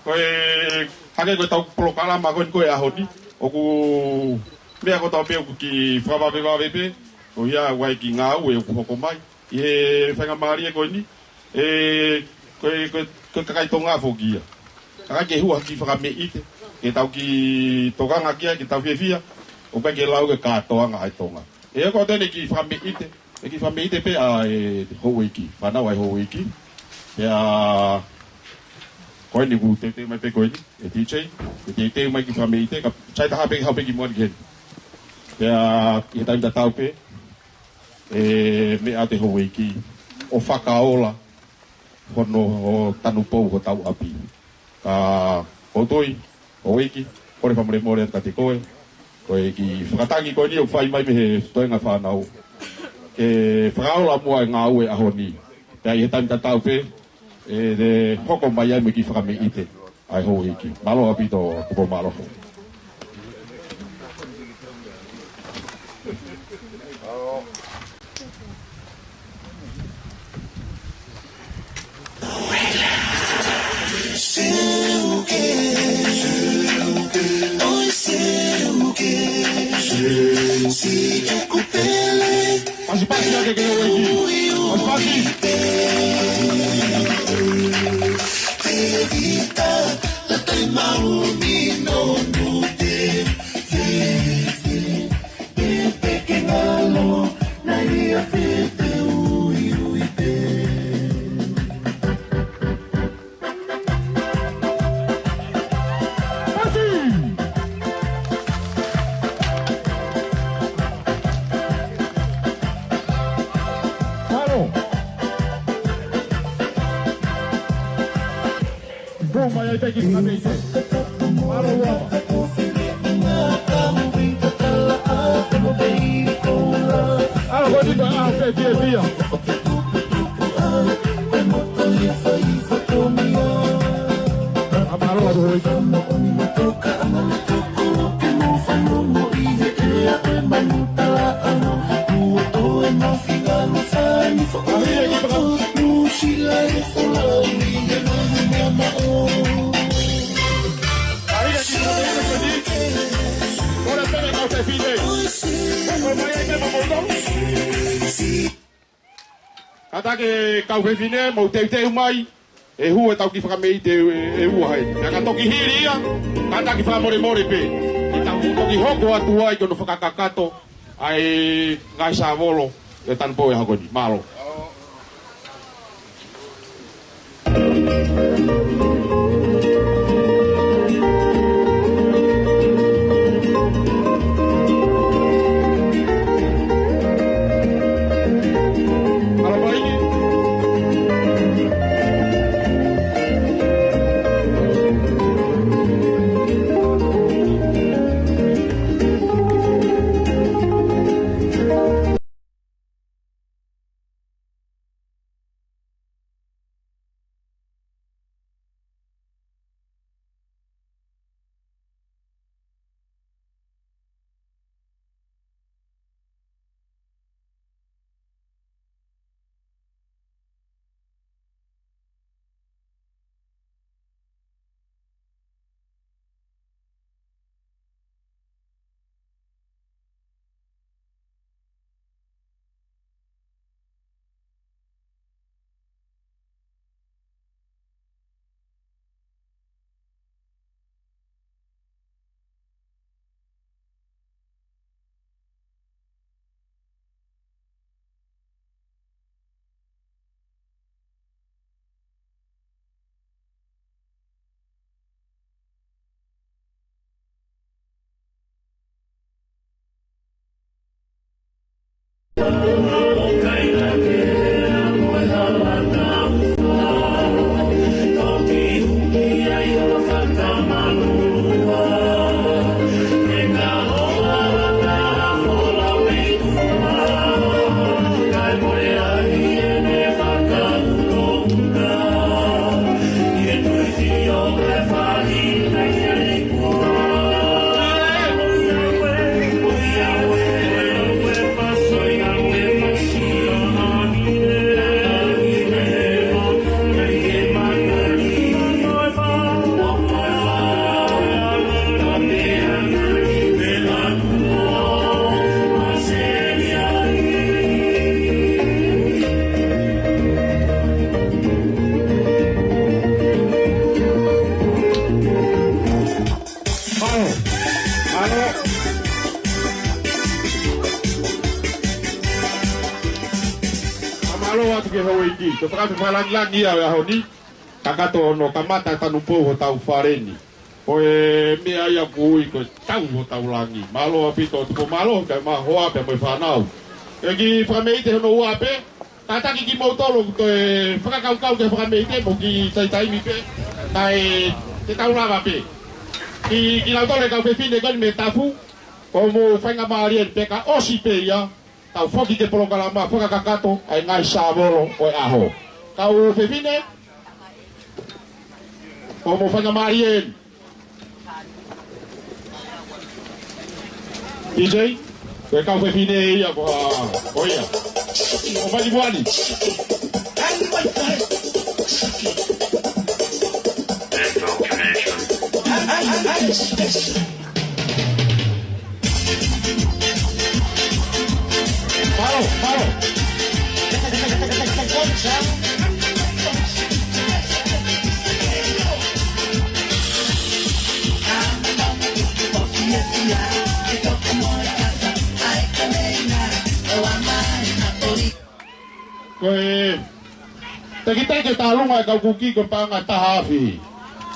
Ko e hangē ko ʻetau polokalama ko eni ko e ʻaho ni, ʻoku meʻa kotoa pē ʻoku kiʻi fakavavevave pē, ko ia ʻoku ʻi ai e kiʻi ngāue ʻoku hoko mai ʻi he faingamālie ko eni, ē, ko e, ko e, ko e kakai Tonga foki ia. Kakai ke hū ha kiʻi fakameʻite, ke tau kiʻi tokanga ki ai, ke tau fiefia, ʻoku ʻikai ke lau ke kātoanga ʻa e Tonga. ʻE, ko ʻene kiʻi fakameʻite, ʻe kiʻi fakameʻite pē ʻa e houʻeiki, fānau ʻa e houʻeiki. Pea, ko eni ʻoku teuteu mai pē ko eni, ʻe D J, ʻe teuteu mai kiʻi fakameʻite, ka sai taha pē, haʻu pē ki muʻa ni ki heni. Pea, ʻi he taimi tatau pē, ʻe meʻa atu e houʻeiki, ʻo fakaola hono, ʻo tanupou hotau ʻapi. Ka ʻoku ou tui, houʻeiki, kole fakamolemole atu kiate koe, ko e kiʻi fakatangi ko eni ʻoku fai mai mei he toenga fānau, ke fakaola muʻa e ngāue ʻaho ni. Pea ʻi he taimi tatau pē, ʻe, ʻe hoko mai ai mo e kiʻi fakameʻite ʻa e houʻeiki. Mālō ʻaupito, kuo pau mālō. Pasipasi ake ke houʻeiki. Pasipasi. Pasi! Mālō. Pō mai ai pē kiʻi fakameʻite. Mālō Uama. ʻAho ko eni ko e ʻaho fiefia. ʻA, mālō atu hoi. Kātaki kau fefine, mou teuteu mai, ʻe hū ʻetau kiʻi fakameʻite ʻe, ʻe ua heni. Pea ka toki hili ia, kātaki fakamolemole pē. Ke tau toki hoko atu ai ki hono fakakakato ʻa e ngaahi sāvolo ʻe tanupou he ʻaho ko eni. Mālō. Mālō. Mālō. Mālō atu ki he houʻeiki. Ko e fakafeʻao fakalāngilangi ia ʻo e ʻaho ni. Kakato hono kamata tanupou hotau fale ni. Ko e meʻa ia ʻoku ui ko e tau hotau langi. Mālō ʻaupito Tupo, mālō ki he hoa pea mo e fānau. ʻEiki Fakameite hono ua pē, kātaki kimoutolu ʻoku toe fakakaukau ki he Fakameite mo kiʻi taimi pē, kae te tau lava pē. Ki, kinautolu e kau fefine ko eni mei Tafu, ʻoku mou faingamālie pē ka ʻosi pē ia, tau foki ki he polokalama fakakakato ʻa e ngaahi sāvolo ʻo e ʻaho. Kau fefine, ʻoku mou faingamālie. D J, ko e kau fefine ia ko, ko ia. ʻOmai ki muʻa ni. Indoctrination. Mālō, mālō. Ko e tekiteki ʻo Talunga ʻa e kau Kuki ko e paʻanga ʻe taha afe.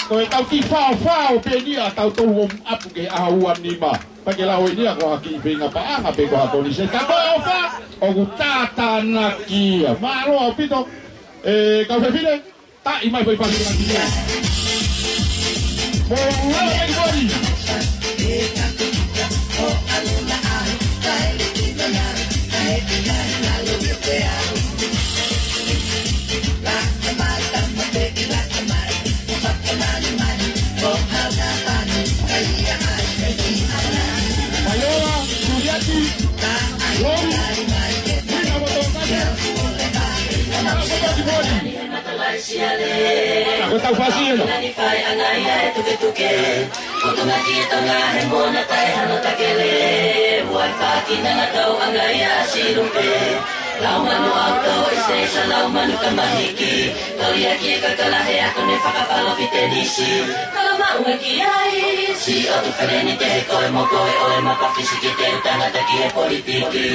Ko e tau kiʻi faofao pē eni ʻa tautolu ʻo ʻapu ki he ʻaho ua nima. Pea ke lau eni ia ko ha kiʻi feinga paʻanga pe ko ha konise. Ka ko e ʻofa, ʻoku tātānaki ia. Mālō ʻaupito, e kau fefine, taʻi mai foʻi fasi laki ia. Mo lau e kori. Paiola, Suliati, Lori, Nina Motokani, Motokani Mori. Ko e tau fasi ena. Ko Tonga ki he Tonga he mona taʻe hano takele. Ua e faki nanga tau anga ia silupe. Lau manu ʻauto i se sa lau manu kamahiki. Toli aki e kakala he ako ne fakapalo ki tenisi. Kala maʻu e ki ai. Si o tu feleni te he koe mo koe ʻo e mapa fisiki te u tangata ki he politiki.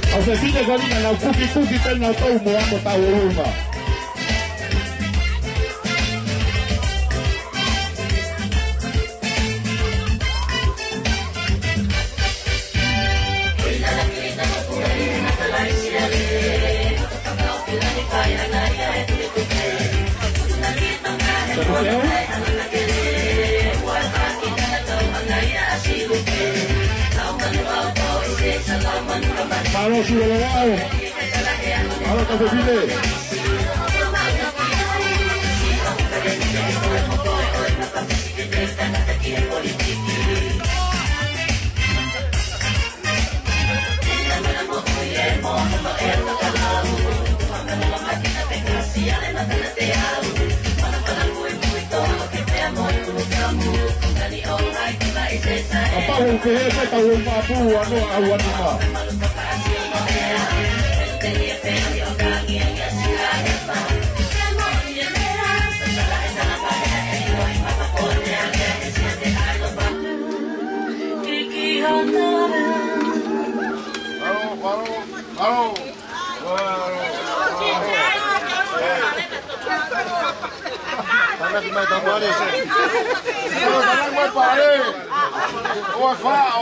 ʻA e fefine ko eni naʻa nau kuki kuki pē nautolu mo amo tau o luma. Mālō Sulo Lolao. Mālō kau fefine. Kapau ʻoku ke he pē tau ʻo mapu ano au anima. Tānaki mai Tapuale. Tānaki mai Pale. ʻOua faʻo.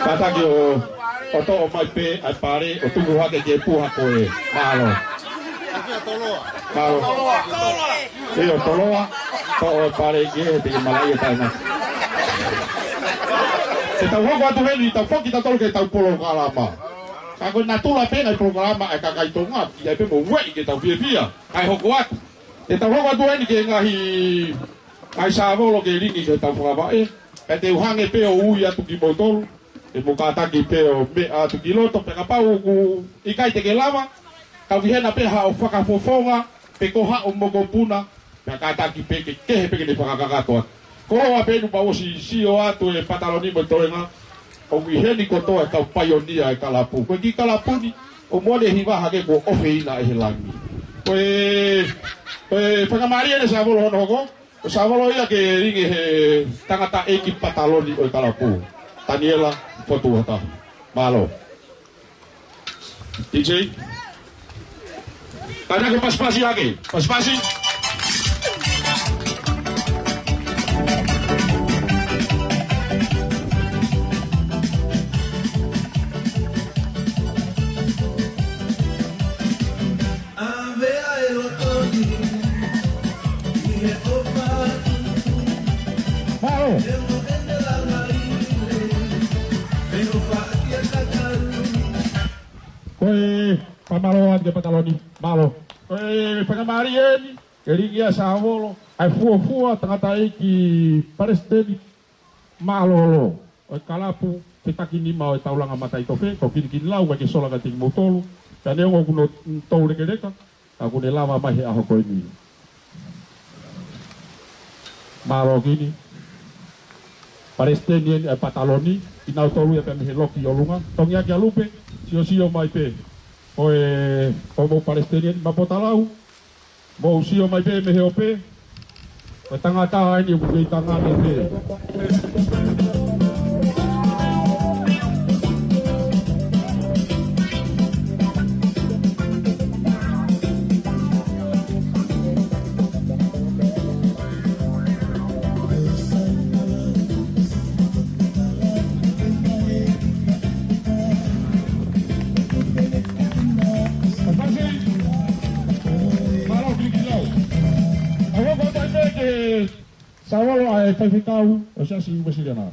Kātaki ʻo, ʻo toʻo mai pē ʻa e Pale, ʻo tuku hake ki he puha ko ē. Mālō. Mālō. Pē ʻo toloa. Toʻo e Pale ki he te ke malaʻia taina. Te tau hoko atu heni, tau foki tautolu ki heʻetau polokalama. Ka ko e natula pē ʻa e polokalama ʻa e kakai Tonga, ʻi ai pē mo ueʻi ke tau fiefia, kae hoko atu. Te tau hoko atu eni ki he ngaahi, ngaahi sāvolo ke lingi ke tau fakavaʻe. Kae te u hanga pē ʻo ui atu kimoutolu, ʻe mo kātaki pē ʻo meʻa atu ki loto, pea kapau ʻoku ʻikai te ke lava, tau ki hena pē haʻo fakafofonga, pe ko haʻo mokopuna, pea kātaki pē ke kehe pē ke ne fakakakato atu. Koloa pē ʻoku mau ʻosi sio atu e pataloni mo e toenga, ʻoku ʻi heni kotoa e kau paionia e kalapu. Ko e kiʻi kalapu ni, ʻoku mole hiva hake kuo ʻofeina ʻe he langi. Ko e, ko e fakamālie ʻene sāvolo hono hoko, ko e sāvolo ia ke lingi he tangataʻeiki pataloni ʻo e kalapu. Taniela Fotu Hata. Mālō. D J. Kātaki pasipasi hake. Pasipasi. Mālō. Ko e fakamālō atu ki he pataloni. Mālō. Ko e fakamālie eni, ke lingi ʻa e sāvolo, ʻa e fuofua tangataʻeiki palesiteni mālōlō ʻo e kalapu fetakinima ʻo e taulanga Mataʻitofe, ko Kinikinilau, ʻoku ʻikai ke sola kiate kimoutolu, pea neongo ʻoku nau toulekeleka, ka ʻoku ne lava mai he ʻaho ko eni. Mālō Kini. Palesiteni eni ʻa e pataloni, kinautolu ia pea mei he loki ʻolunga. Tongiaki ʻa Lupe, siosio mai pē. Ko e, ko hoʻomou palesiteni eni, Mapotalau, mou sio mai pē mei he ope. Ko e tangata eni ʻoku kei tangata pē. Mālō Kinikinilau. ʻA ia ko e taimi ke sāvolo ʻa e faifekau ʻo e Siasi Uēsiliana.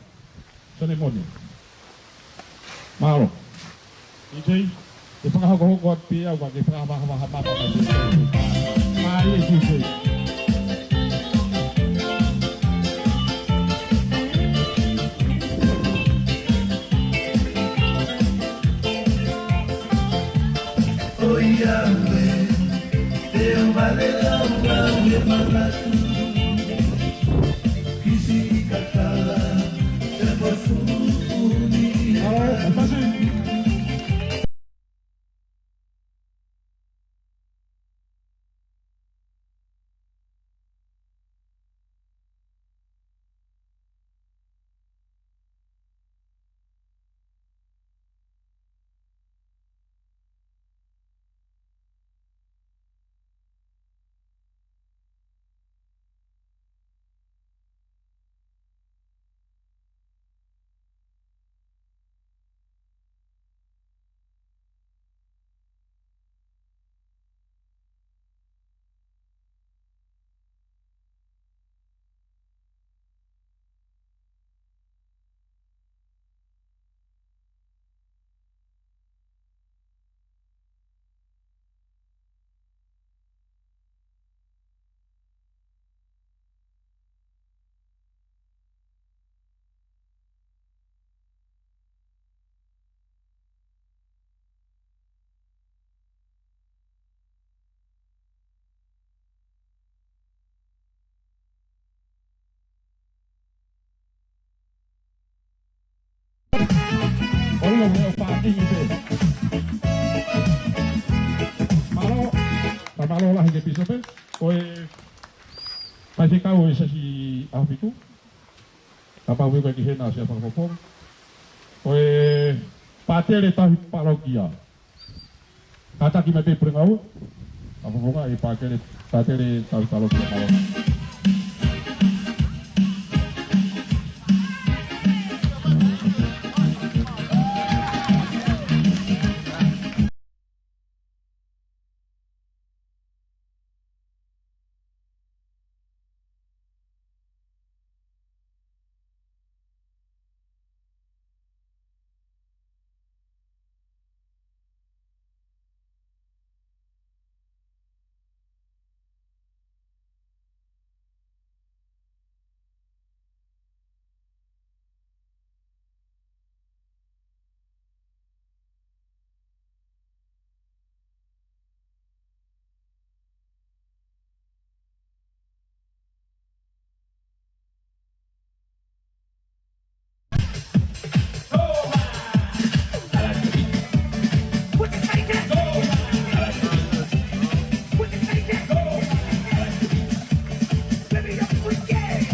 Solemoni. Mālō. D J, ke fakahokohoko atu pē au, ka ke fakavahaʻa mapa mai. Mālō, D J. ʻOiauē, te u vale lau au he manatu. Kisi i kakala, te po sukuni. Mālō, Pasi. ʻOi, ʻo meʻa pākingi pē. Mālō, ka mālō lahi ki he pīsope. Ko e faifekau ʻo e Siasi ʻAhofitu. Kapau ʻoku ʻikai ke ʻi hena sia fakafofonga. Ko e pātele tauhi palokia. Kātaki mai pē Pulengau. Fakafofongaʻi ʻe Pātele, Pātele Tautalo kia Malo.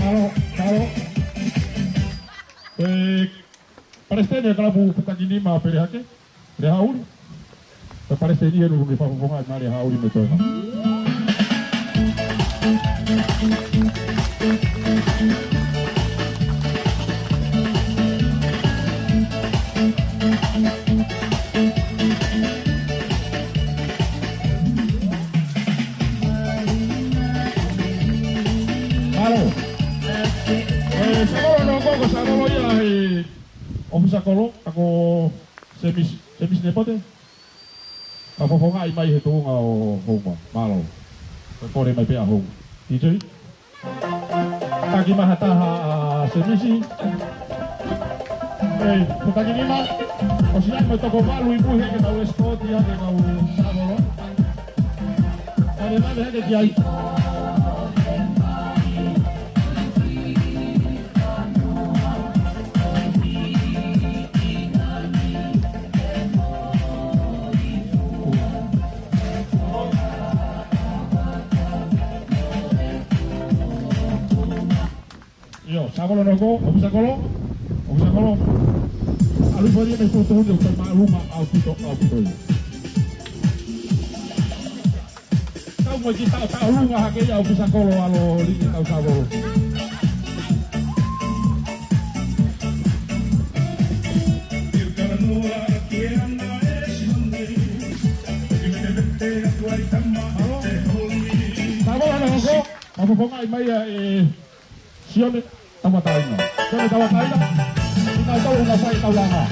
Mālō, mālō. ʻE, Palesiteni ʻa e kalapu Fukakinima Pelehake, Lehāʻuli. ʻE Palesiteni ʻe Nulungi, fakafofongaʻi mai Lehāʻuli mo e toenga. Mālō. ʻE, Savolo Noko, ko Savolo ia ʻi he ʻofisa kolo, ʻa ko Semisi, Semisi Nepote. Fakafofongaʻi mai he tuʻunga ʻo Houma. Mālō. Ko e kole mai pē ʻa Houma. D J. Taki mai ha taha ʻa Semisi. ʻE, Fukakinima. ʻOsi ʻai mo e toko valu ʻi muʻa he ke tau escort ia ke tau Savolo. Kale mai he ke ki ai. ʻIo, Savolo Noko, ʻofisa kolo, ʻofisa kolo. ʻAlu hifo ia mei he tuʻutuʻuni ʻoku toe māʻolunga ʻaupito, ʻaupito ia. Tau mo e kiʻi taʻotaʻolunga hake ia ʻofisa kolo ʻalu ʻo liʻaki e kau Savolo. Savolo Noko, fakafofongaʻi mai ia ʻe Sione Tauataina. Sione Tauataina. Kinautolu ʻoku nau fai e taulanga.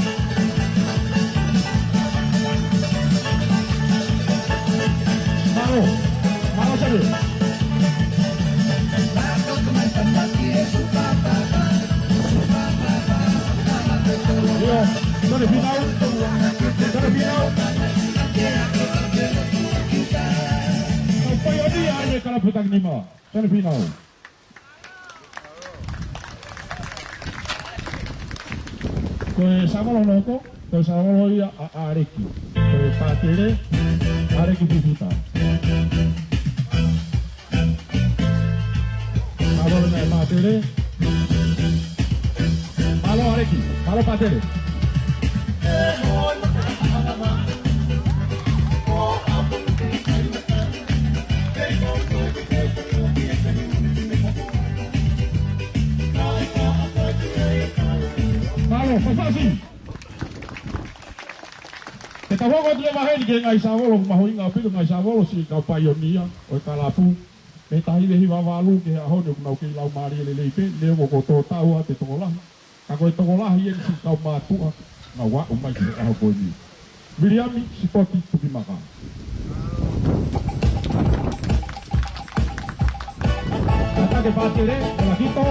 Mālō. Mālō Sione. ʻIo, Sione Finau. Sione Finau. Kau paionia ʻa e kalapu Fukakinima. Sione Finau. Ko e Savolo Noko, ko e Savolo ia ʻa ʻAleki. Ko e Pātele, ʻAleki Pipita. Savolo naʻe Pātele. Mālō ʻAleki, mālō Pātele. Mālō, Fafasi. Ke tau hoko atu e vahe ni ki he ngaahi Savolo, mahuʻinga ʻaupito ngaahi Savolo siʻi kau paionia ʻo e kalapu. Mei he taha hiva hiva valu ki he ʻaho ni ʻoku nau kei laumālie lelei pē, neongo kuo tō tau ʻa e tokolahi. Ka ko e tokolahi eni siʻi kau mātuʻa, naʻa nau aʻu mai ki he ʻaho ko eni. Viliami Sipoti Tukimaka. Kātaki Pātele, Kolakito,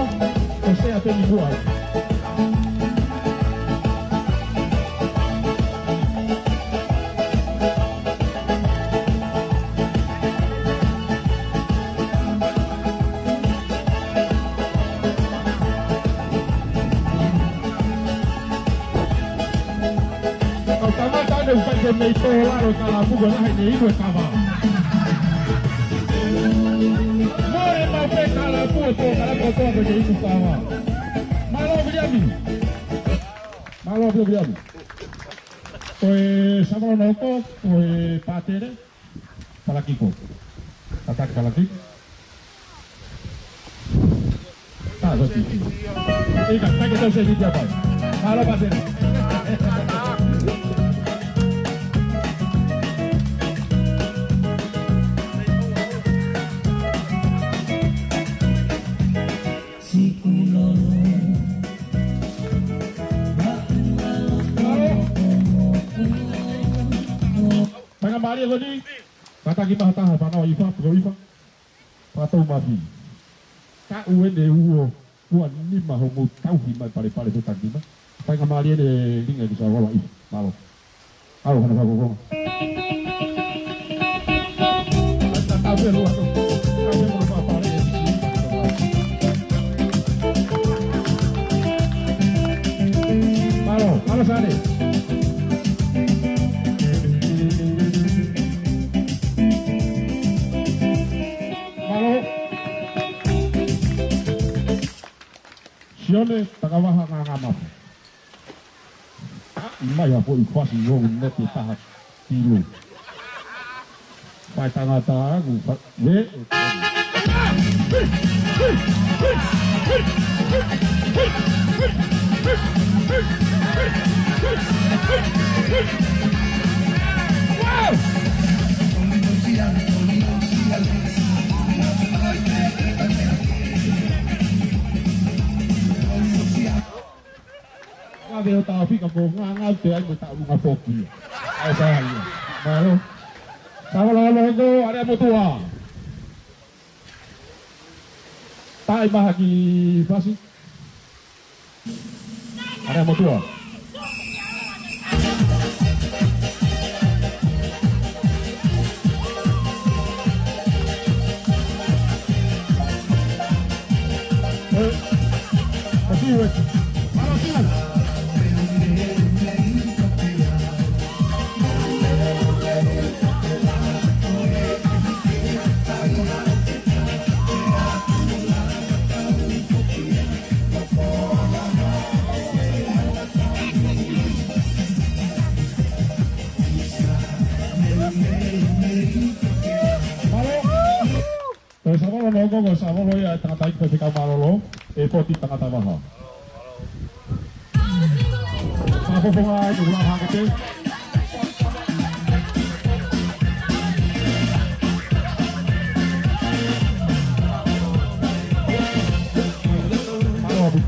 ko Sea Temi Kuai. Kau tangata ne u kai ke mei tō lalo kalapu ko nahe ne inu e kava. Mole mau pē kalapu ʻo tō kalapu ʻo tō pē ke inu kava. Mālō Viliami. Mālō Viliami. Ko e Savolo Noko, ko e Pātele. Palakiko. Tataki palakiko. Tā, ko e tiki. ʻIkai, ʻikai ke tau sēniti ia pē. Mālō Pasene. Faingamālie ko eni, kātaki mai ha taha, fānau ʻa ʻIfa, piko ʻIfa. Fakatau mafi. Ka ʻoku ʻi ai e ua, ua nima hoʻomou tauhi mai Palepale, fakataki mai. Faingamālie ʻene lilingi ki Savala ʻi. Mālō. ʻAlu hano fakakonga. Tau pē lua, tau pē lua Palepale. Mālō, mālō Sane. Mālō. Sione Takavaha Ngangamafu. ʻAi mai ha foʻi fasi ʻo ne te taha kilu. Fai tangata aku, fa-, ve. Wow! Ka veo tā fika ko nganga te ai mo taʻu ngā foki. ʻAi sā ia. Mālō. Savala Longo, Alea Motuʻa. Taʻi maha ki fasi. Alea Motuʻa. Ko e Savala Longo, ko e Savala ia e tangataʻeiki faifekau mālōlō, ʻe foti tangata vaha. Fakafofonga ai, ʻoku lava hake te. Mālō ʻaupito.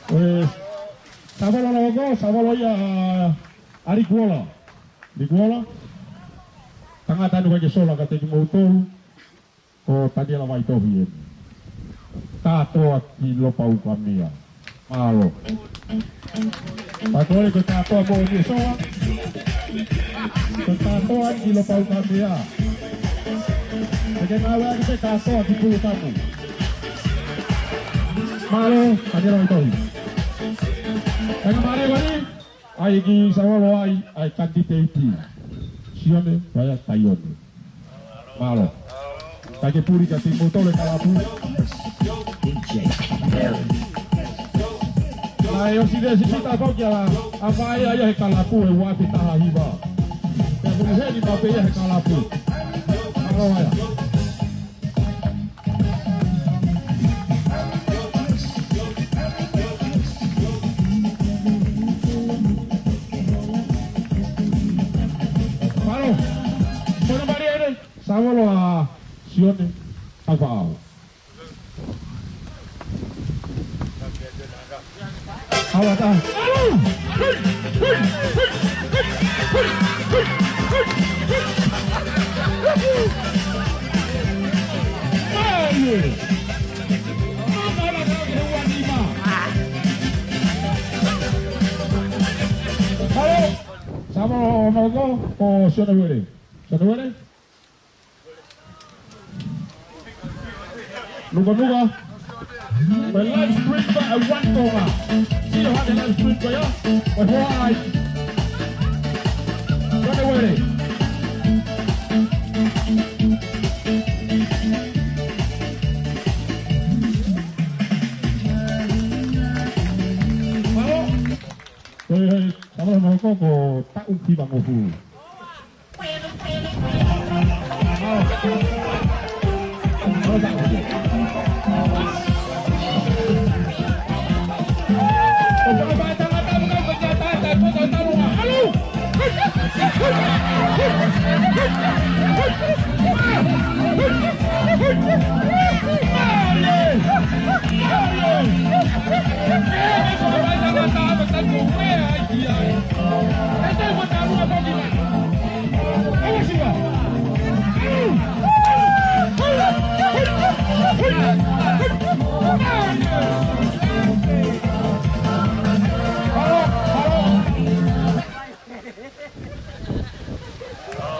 Ko e Savala Longo, Savala ia ʻa Likuola. Likuola. Tangata ʻoku ʻikai ke sola kiate kimoutolu, ko Taniela Vaitohi eni. Kātoa ki Lopaukamea. Mālō. Pea ko e kātoa moʻoni ʻe sola. Ko e kātoa ki Lopaukamea. Te ke ngāueʻaki pē kātoa ki Pulukamu. Mālō, Taniela Vaitohi. Faingamālie ko eni, ʻai ki Savala ai, ʻai kanditeiti. Sione Vaea Taione. Mālō. Kae ke puli ka ti motole kalapu. ʻAi ʻosi le sisita pau kia la. ʻAi ʻai ʻai he kalapu he ua afe taha hiva. Pea kuli heni mau pē ia he kalapu. Mālō Vaea. Mālō. Faingamālie ʻeni, Savala ʻa Sione Taufaʻāhau. Ala ta. Halo. Savala ʻo Noko, ʻo Sione Uele. Sione Uele. Nuka nuka. Ko e live stream pē ʻa e One Tonga. Sio hake live stream ko ia. Ko e hoa ai. Sione Uele. Halo. Ko e Hulu.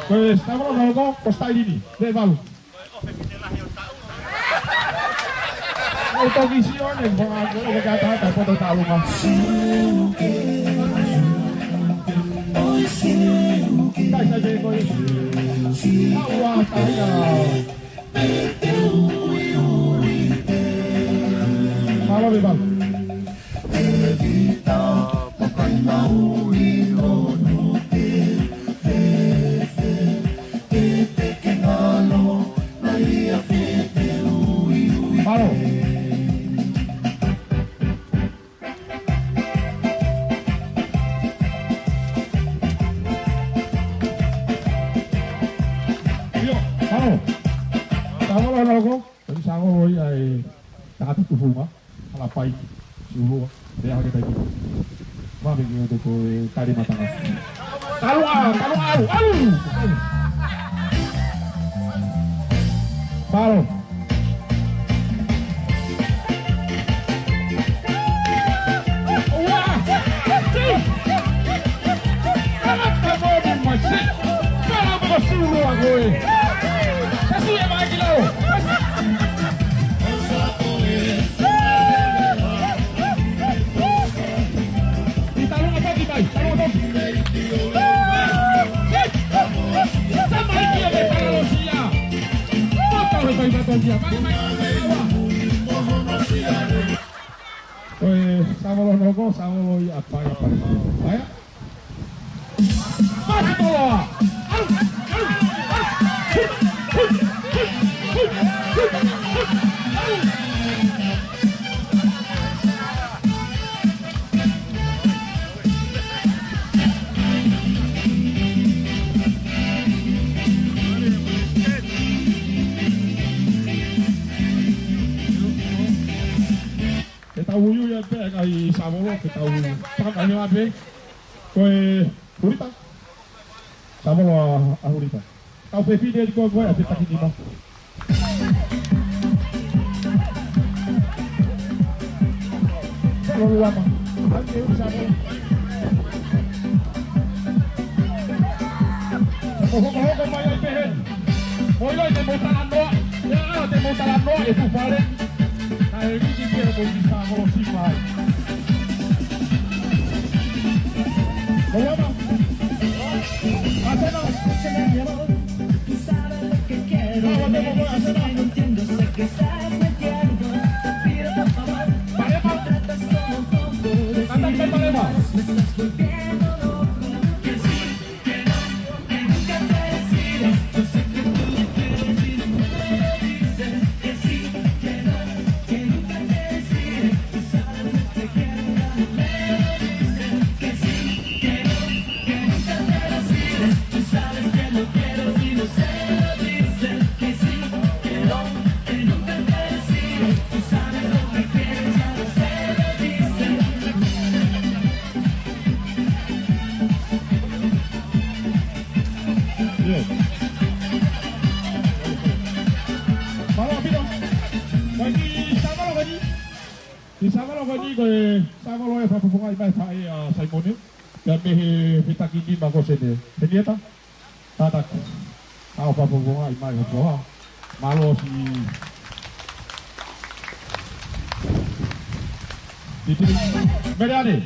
Ko e Samoa no ko, ko e sitaili ni, le valu. ʻOku ou toki sio ne, ko e, ko e, ko e, ko e, ko e, ko e, ko e, ko e, ko e, ko e, ko e, ko e, ko e, ko e, ko e, ko e, ko e, Mālō, mālō. Mālō. ʻIo, mālō. Samoa no ko. Ko e Samoa ia e tangata tufunga, Halapai, Siulua, pea hake tai tuku. Mami ki o te ko e kari matanga. Kalua, kalua, au, au! Palo. Ua! Ala ka moni masi. Pala mo Siulua ko e. Kasi e mai ki lau. Ita lunga toki mai, ita lunga toki. Sa mai ki o me pala lo sia. Mata le kai mato sia. Mai, mai, mai, mai, mai. Ko e Samoa no ko, Samoa i a pai a pai. Pai a. Masi toloa. Au, au, au. Ke tau uiui ai pē ʻa e ngaahi Samoa, ke tau paka ni ua pē. Ko e Hurita. Samoa ʻa Hurita. Kau fefine ʻi ko ko ʻa e fetakinima. Lolo ama. Ai ke u Samoa. Ko hokohoko mai ai pehē ni. Mo ʻilo te mo talanoa. Ia, te mo talanoa e tu fale. Naʻe liki pē ko ki sa kolo si mai. Ko lama. Asena. Tú sabes lo que quiero, me dices que no entiendo, sé que estás mintiendo. Te pido, por favor, no me trates como un tonto. Decirme más, me estás volviendo loco. Que sí. Yes. Mālō ʻaupito. Ko e kiʻi Samoa ko eni. Kiʻi Samoa ko eni ko e Samoa ʻe fakafofongaʻi mai ʻe he faʻē ʻa Saimone. Pea mei he fetakinima ko Sene. Henieta. Tātaki. ʻOku fakafofongaʻi mai ko e foha. Mālō siʻi titili. Meleane.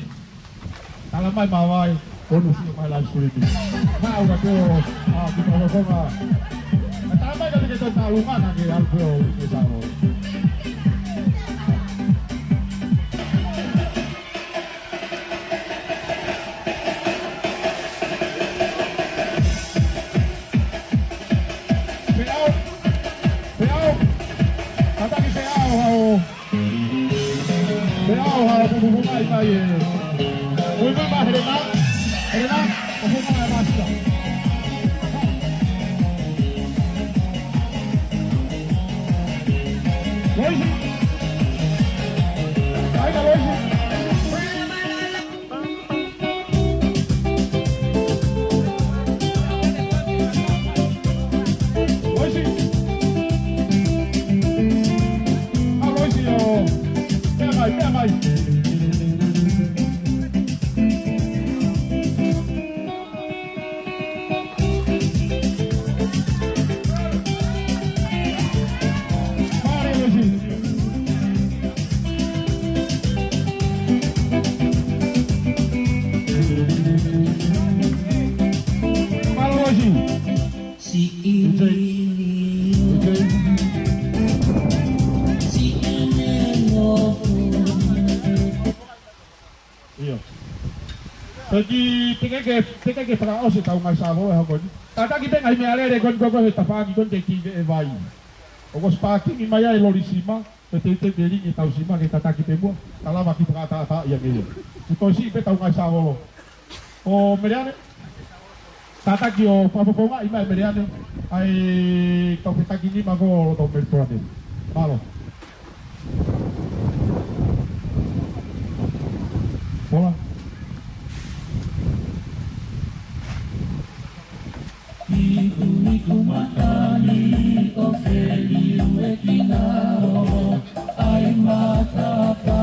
Tala mai mavae, ko e nusi mai live stream. Mau ka teo, a, ki tō konga. Tala mai ka te ke tō tālunga na ke alu pē ʻo i ke sālo. Muimui mai Helena, Helena, ʻo hū mai ʻa Masika. Loisi. ʻAi ka Loisi. Loisi. ʻA Loisi ʻo. Pea mai, pea mai. ʻIo. Pea ki, teʻeki ke, teʻeki ke fakaʻosi ʻetau ngaahi sāvolo he houa ko eni. Tataki pē ngaahi meʻalele ko eni ko ē he tafaʻaki ko eni te ki ve e vai. ʻOku ʻosi pākingi mai ai e loli sima, pea te, te, te lingi ʻetau sima ke tataki pē muʻa. Ka lava ki fakatātā ia nge ia. Kuo toe siʻi pē ʻetau ngaahi sāvolo. ʻO Meleane. Tataki ʻo fakafofongaʻi mai Meleane, ʻa e kau fetakinima ko ē ʻo loto Meleane. Mālō. Pola. Iku, iku matani ʻo feliu e kina ʻo ai matapa.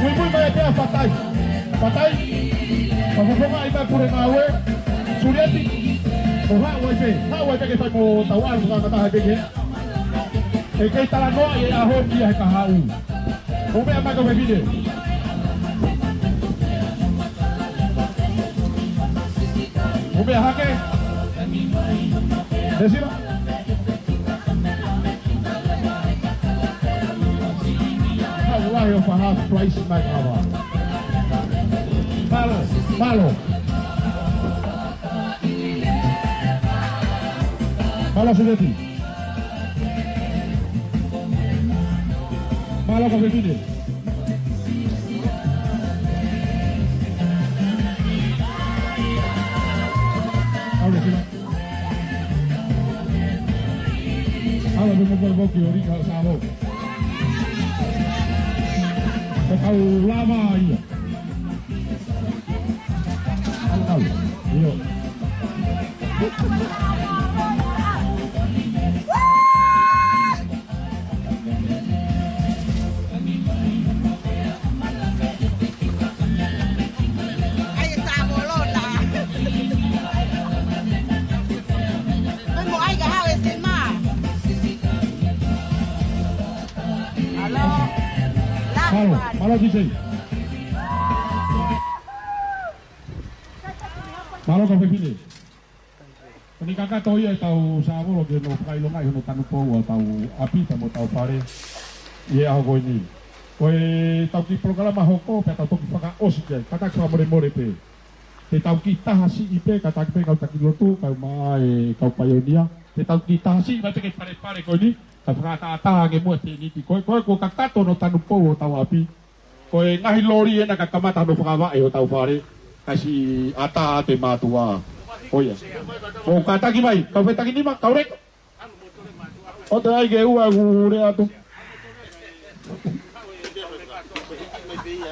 Muimui mai pea Fatai. Fatai. Fakafofongaʻi mai Pule Ngāue. Sulieti. ʻO haʻu ai pē. Haʻu ai pē ke fai mo tau ʻalu fakangataha pē ke. ʻE kei talanoaʻi e ʻaho ni ia he kahaʻu. ʻO meʻa mai ka fefine. ʻO meʻa hake. Desima. Haʻu ai ʻo fai ha prize mai kava. Mālō, mālō. Mālō Sulieti. Mālō ka fefine. ʻAlu sila. ʻAlu pē mo poki ʻo lika sāvolo. Ko e kau lava ia. ʻAlu, ʻalu. ʻIo. ʻAi e sāvolo la. Mai mo ai ka hau e sima. Alo. Mālō, mālō T J. Mālō ka fefine. Ko eni kakato ia ʻetau sāvolo ke nau fakaʻilongaʻi hono tanupou ʻo hotau ʻapi pea mo hotau fale ʻi he ʻaho ko eni. Ko ʻetau kiʻi polokalama hoko pea tau toki fakaʻosi ki ai, kātaki fakamolemole pē. Te tau kiʻi taha siʻi pē, kātaki pē kau taki lotu, kau mai, kau paionia. Te tau kiʻi taha siʻi mai pē ki he falepale ko eni, kae fakatātā ange muʻa e tēniti ko ē, ko ē kuo kakato hono tanupou ʻo hotau ʻapi. Ko e ngaahi loli ena ka kamata hono fakavaʻe hotau fale, kae siʻi ʻatā atu e mātuʻa. ʻOia. Mou kātaki mai, kau fetakinima, kau leka. ʻOua te ai ke ua ʻeku lea atu.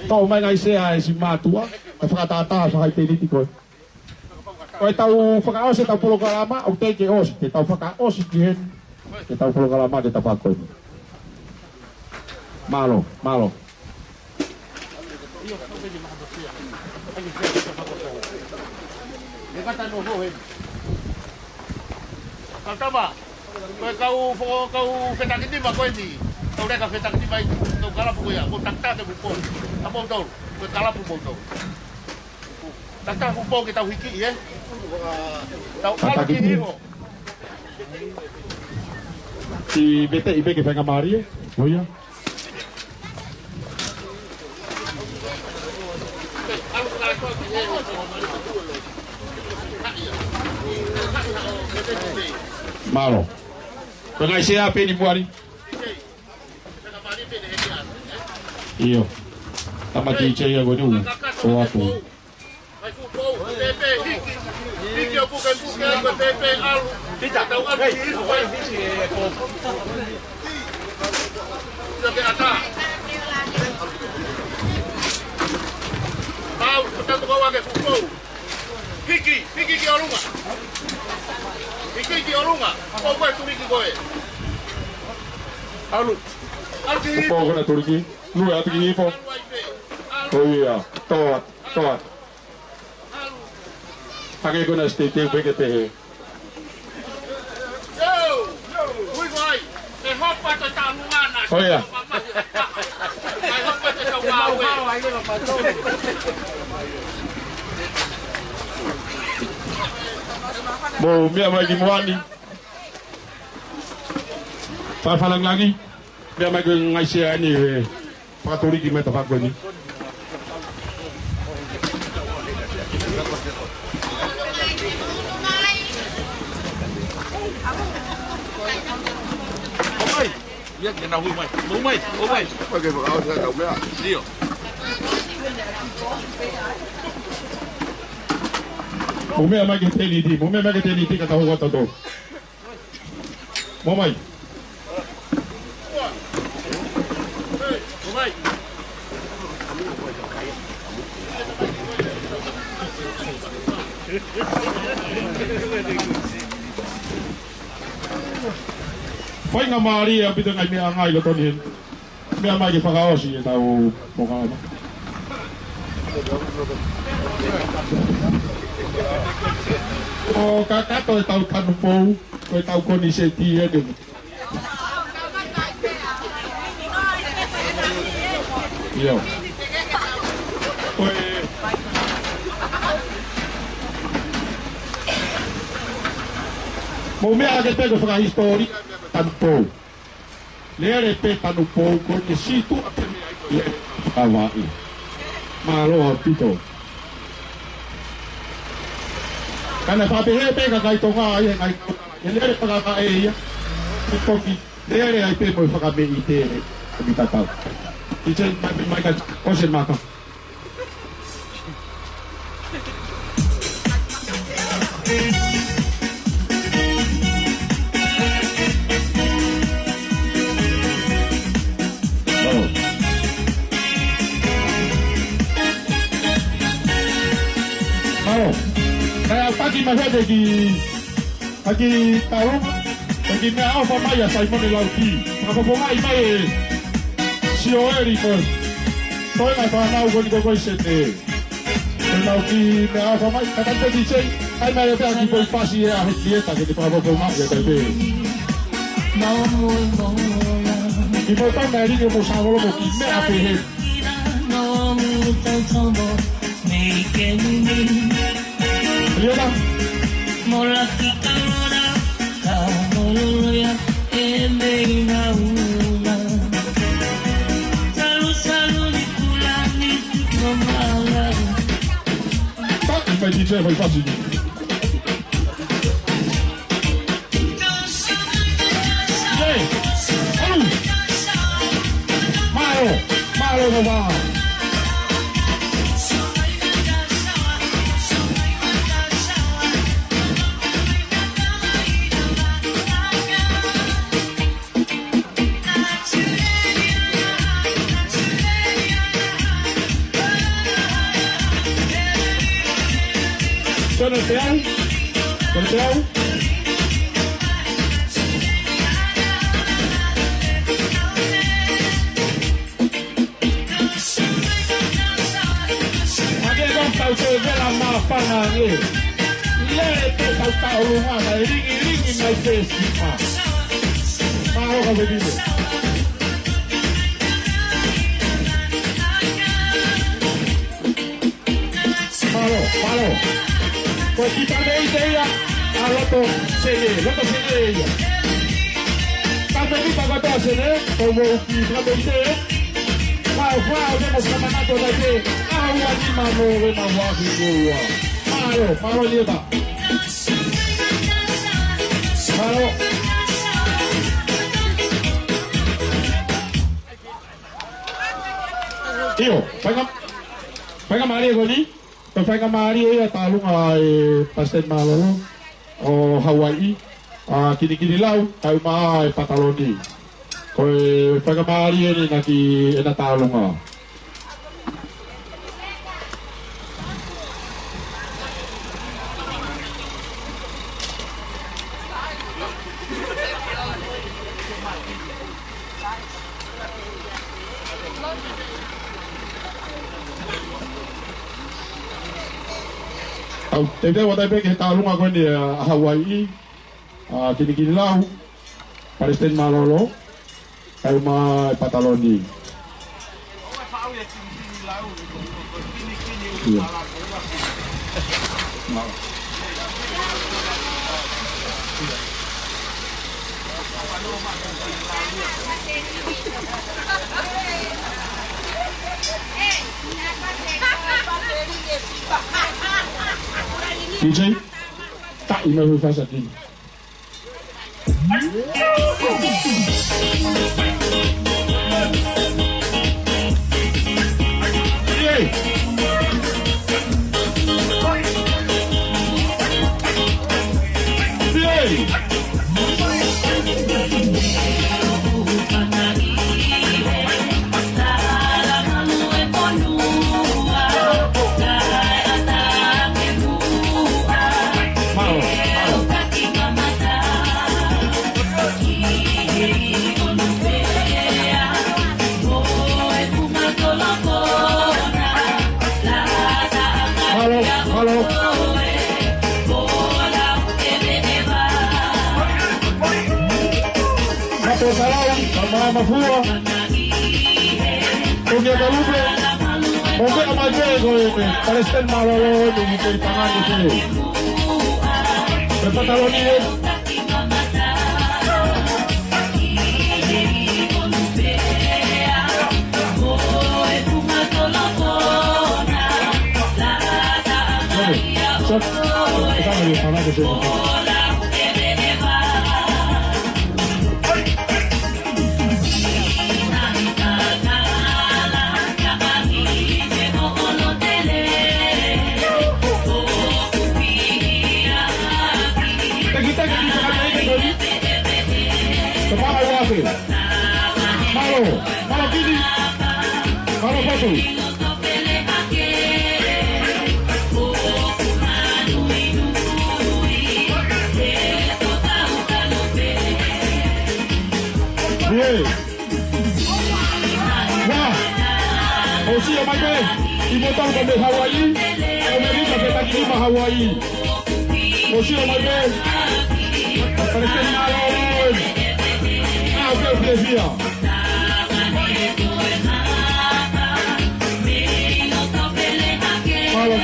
Toʻo mai ngaahi sea ʻa e siʻi mātuʻa, kae fakatātā fakaʻi tēniti ko ē. Ko ʻetau fakaʻosi ʻetau polokalama, ʻoku teʻeki ke ʻosi, te tau fakaʻosi ki heni. ke tau polokalama ke tau fakoi. Mālō, mālō. Kau tama, ko e kau fo-, kau fetangi nima ko eni. Kau leka fetangi nima ʻi he kalapu ko ia, ko Takitaki Fupou. Ka mou tolu, ko e kalapu mou tolu. Takitaki Fupou ke tau hiki, ē? Tau ʻalu ki hiʻo. Ki Vete ʻi pē ke faingamālie, ē? Ko ia. Mālō. Ko e ngaahi sea pē ni muʻa ni. ʻIo. Tama D J ia ko eni ʻoku ʻoatu. Pita. Pau, ko tatu kau ake Fupou. Hiki, hiki ki ʻolunga. Hiki ki ʻolunga. Ko koe tuliki koe. ʻAlu. ʻAlu ki hifo. Ko koe tuliki. Lue atu ki hifo. ʻAlu ai pē. ʻAlu. Ko ia. Toa, toa. ʻAlu. Hake ko na state pē ke pehē. Yo! Ui, vai. E hopa te tamu ana. ʻO ia. Ai hopa te tau mau. Mou meʻa mai ki muʻa ni. Fakafalangilangi. Meʻa mai ki he ngaahi sea ni, ē. Fakatuliki mai ta fakoi ni. ʻOmai. Ia, ke na hui mai. Mou mai, mou mai. Mai ke fakaʻosi ʻa e kau meʻa. ʻIo. Mou meʻa mai ki he teniti, mou meʻa mai ki he teniti ka tau hoko atu. Mou mai. Faingamālie ʻaupito ngaahi meʻa ngai loto ni heni. Meʻa mai ke fakaʻosi ʻetau polokalama. ʻO kakato ʻetau tanu pou, ko ʻetau koniseti eni. ʻIo. Ko e, mou meʻa ke pē ko e fakahisitōlia tanu pou. Lele pē tanu pou ko eni siʻi tuʻa pē meʻa ʻi he Hawaiʻi. Mālō ʻaupito. Ka naʻe fakapehē pē kakai Tonga ʻi he ngaahi, he lele fakakae ia. Ko e toki lele ai pē mo e fakameʻite ʻi he tatau. ʻI he mai, mai ka, ʻosi maka. Mālō. Kae ʻatā mai hake ki ʻAki Taluma, ʻaki meʻaʻofa mai ʻa Saimone Lauki. Fakafofongaʻi mai ʻe Sioeli ko e toenga fānau ko eni ko e sete. Ko e Lauki meʻaʻofa mai, ka tau peki sei, ʻai mai ʻe pē ʻaki ko e pasi ʻe ʻa he kieta ke te fakafofongaʻi ʻa e pē. ʻI mo tau mai ringi mo sāvolo mo ki meʻa pehē. Ia la. Mola ki kalora, ka mololoia e mei na una. Salu, salu ni kula ni ki ko mala. Taki mai D J fai fasi. Mālō, mālō, mālō. Tonu teau, tonu teau. Tau toe vela māfana ange. Lele pē tau taʻolunga, kae lingilingi mai pē sipa. Mālō ka vevine. Mālō, mālō. Ko e kiʻi pale ʻi te ia, ʻa Loto Sene, Loto Sene ia. Ka me ni paka toa Sene, ko mo ki pale ʻi te. Ka o fa o te mo sa mana to na te, a ua ni ma mo le ma wa ki ko ua. Mālō, mālō ni e ta. Mālō. ʻIo, fainga-, faingamālie ko eni, ko e faingamālie ia ʻa e tālunga ʻa e Palesiteni Mālōlō ʻo Hauaiʻi, ʻa Kinikinilau, kae ʻumaʻā e Pataloni. Ko e faingamālie eni ʻena kiʻi, ʻena tālunga. ʻOku teuteu atu pē ki he tālunga ko eni ʻa Hauaiʻi, ʻa Kinikinilau, Palesiteni Mālōlō, kae ʻumaʻā e Pataloni. ʻIo. D J, taʻi mai ʻo fasa kini. Mālō, mālō. Mato Salau, Kamala Mafua. Ko Kia Kalupe. Mo ke ama ke ko e Palesiteni Mālōlō, ʻe ni ke pangani ke. Ko e Pataloni ē. Mālō, mālō kini, mālō fotu. ʻIo. Wa. ʻOsi ʻo mai pē. ʻI mo tau ka me Hauaiʻi. ʻO me rita ke taki ma Hauaiʻi. ʻOsi ʻo mai pē. Palesiteni Mālōlō. ʻA, pē, pē, pē. Mālō.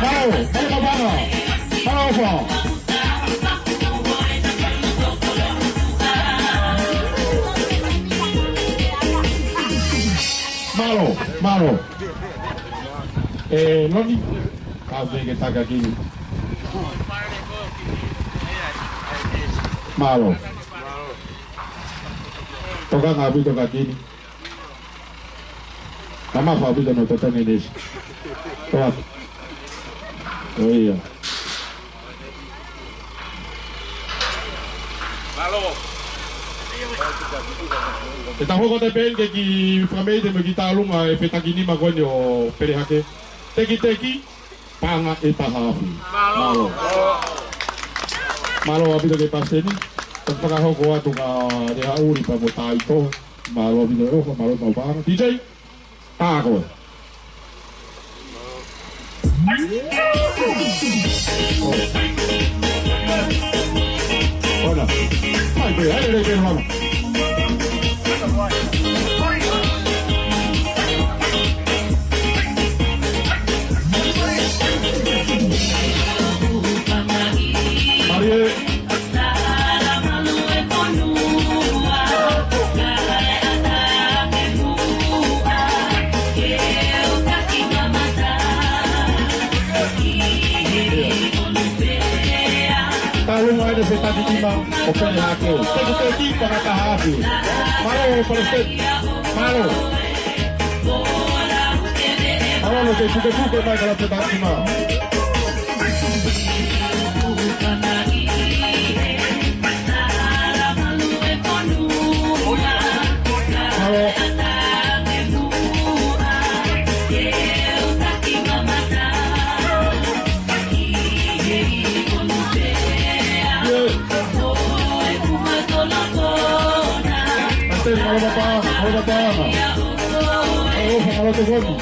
Mālō, mālō, mālō. Mālō, mālō. Mālō, mālō. ʻE, Loni, ka me ke taka kini. Mālō. Tokanga ʻaupito ka kini. Ka mafa ʻaupito no totongi nisi. Toa. ʻOia. ʻE ta hoko atu pē ki he kiʻi fakameʻite mo e kiʻi tālunga ʻa e fetakinima ko eni ʻo Pelehake. Tekiteki, paʻanga ʻe taha afe. Mālō. Mālō ʻaupito ki he palesiteni. Tau fakahoko atu kia Leauli pea mo Taito. Mālō ʻaupito e ʻofa, mālō e maʻu paʻanga. D J, tā koe. Hola. Ai, pē, ai, ai, ai, ai, ai. Marie. Talu mai e fetakinima ʻo Pele Hake. Tekiteki, paʻanga ʻe taha afe. Mālō, palesiteni. Mālō. Mālō, ke pukepuke mai ka la fetakinima. Mālō. Mālō, mālō, mālō, mālō. Mālō, mālō, mālō.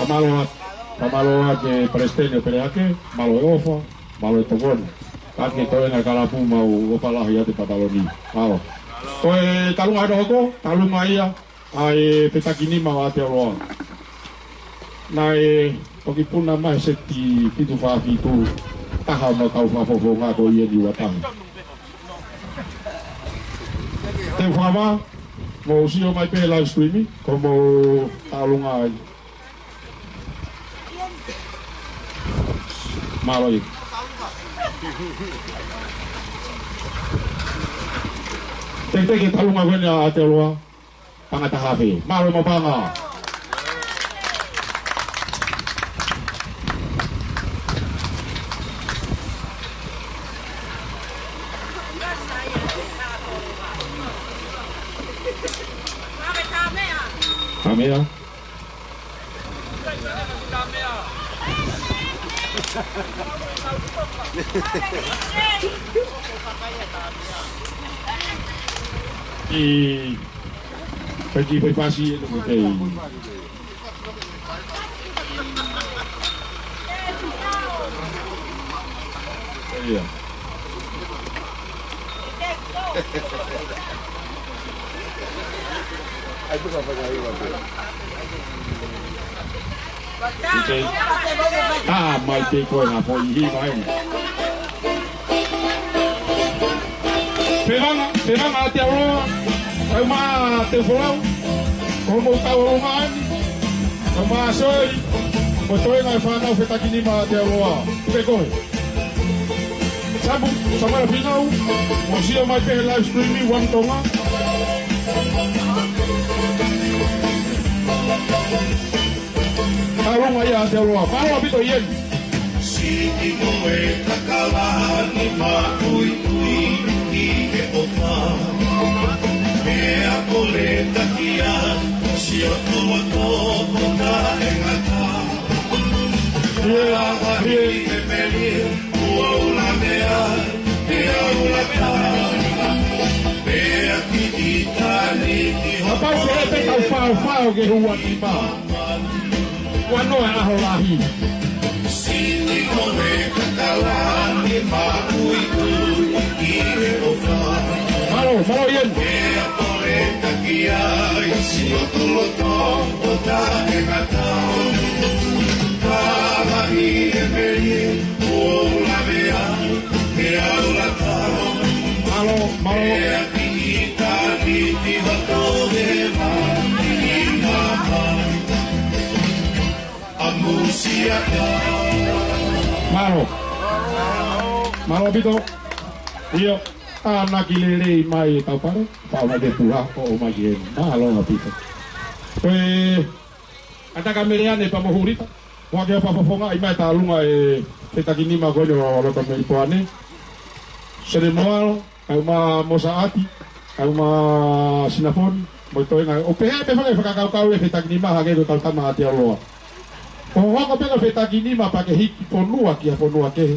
Fakamālō atu, fakamālō atu ki he palesiteni ʻo Pele Hake, mālō e ʻofa, mālō e tokoni. Ka ke toe na kalapu mau ʻofa lahi atu e pataloni. Mālō. Ko e talunga hono hoko, talunga ia ʻa e fetakinima ʻo Aotearoa. Naʻe toki puna mai he seti fitu fā fitu, taha ʻo e kau fakafofonga ko Ieni Uatahi. Te u fakavā, mou sio mai pē live stream, ko hoʻomou talunga ai. Mālō ia. Tekiteki, talunga ko eni ʻa Aotearoa, paʻanga ʻe taha afe. Mālō e maʻu paʻanga. Kamea. ʻI, peki pe pasi e tuku kei. Ia. Ai, tuka whakaiwa pē. Ike. Ā, mai te koe ha foʻi hiva eni. Fevanga, fevanga Aotearoa, tau mā te folau, ko hoʻomou tauʻolunga eni, tau mā soi, ko e toenga e fānau fetakinima Aotearoa, tuke koe. Samu, Samuela Pinau, mou sio mai pē he live stream ʻi One Tonga. Talunga ia Aotearoa, mālō ʻaupito Ieni. Siti mo e kakalani makuikui ki he ʻofa. Meʻa pole takia, sio tuʻa toko taʻengata. Ia, ia. Kapau te ʻe te kau faofao ke hua ki mā. Ua noa ʻaho lahi. Siti mo e kakalani makuikui ki he ʻofa. Mālō, mālō Ieni. Meʻa pole takia, sio tuʻa toko taʻengata. Mālō, mālō. Mālō. Mālō ʻaupito. ʻIo, tānaki lelei mai e tau pale, pau mai te puha, ʻo mai ki heni. Mālō ʻaupito. Ko e, ʻatā ka mele ane pea mo Hurita. Mo ake pea fofongaʻi mai e tālunga e fetakinima ko eni ʻo loto Melipoane. Sene Moalo, kae ʻumaʻā Mosaʻati, kae ʻumaʻā Sinafoni, mo e toenga. ʻO pehē pē faka-, fakakaukau e fetakinima hangē ko e kau tama ʻa Aotearoa. ʻOku hoko pē ko e fetakinima pea ke hiki fonua ki ha fonua kehe.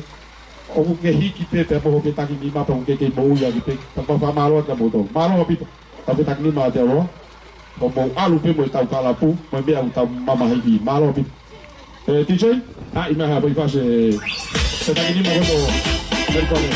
ʻOku ke hiki pē pea mo hoʻo fetakinima pea ʻoku ke kei moʻui ʻaki pē. Pea ʻoku ou fakamālō atu kiate kimoutolu. Mālō ʻaupito. Tau fetakinima ʻa Aotearoa. ʻO mou ʻalu pē mo e tau kalapu, mo e meʻa ʻoku tau mamahiʻi. Mālō ʻaupito. ʻE, D J, ʻai mai ha foʻi fasi, ʻe, fetakinima ko eni ʻo Melipoane.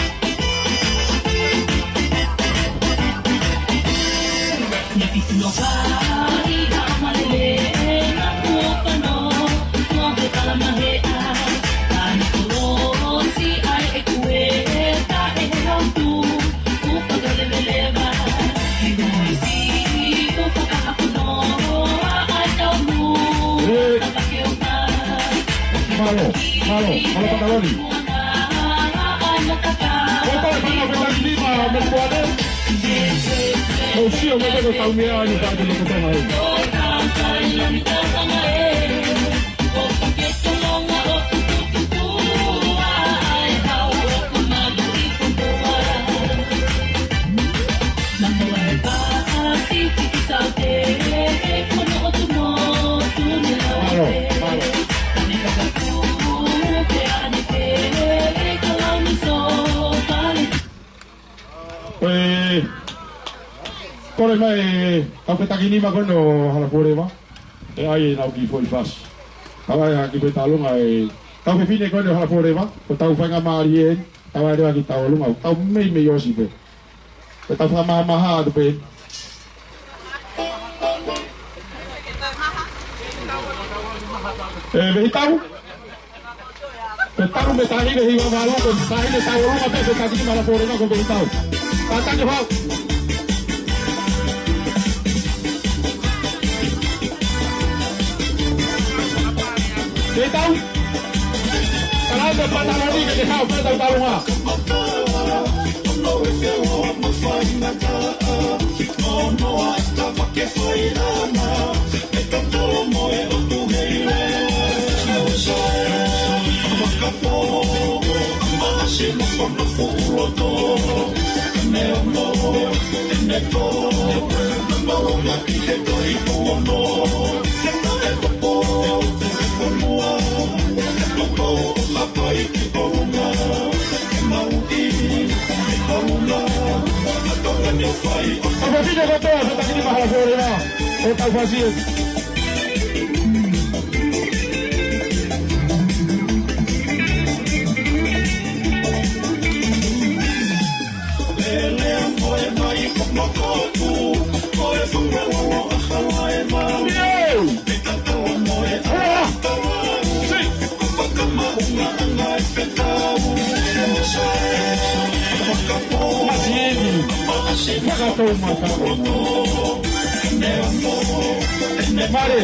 Mālō, mālō, mālō Pakaloni. Ko e pale fanga fetakinima Melipoane. ʻOku sio mai ko e tau meʻa ʻa eni ka te loko tonga hei. Mālō, mālō. ʻE, kole mai e kau fetakinima ko eni ʻo Hala Forever. ʻE ʻai ʻenau kiʻi foʻi fasi. Tau ʻai ha kiʻi foʻi tālunga e kau fefine ko eni ʻo Hala Forever. Ko e tau faingamālie eni. Tau ʻai leva ki tau ʻolunga. Tau meimei ʻosi pē. Ko e tau fakamamaha atu pē. ʻE, Vehitau. Ko e tau mei tahi Vehi Vavalu, ko e tahi mei tau ʻolunga pē, ko e tahi mei Hala Forever ko Vehitau. Kātaki hau. Vehitau. Kalate pataloni ke te hau pē tau talunga. Kapau te ke kotoa, fetakinima Hala Forever. ʻO tau fasi ē. Masiʻi ni. Fakatau mata. Mare.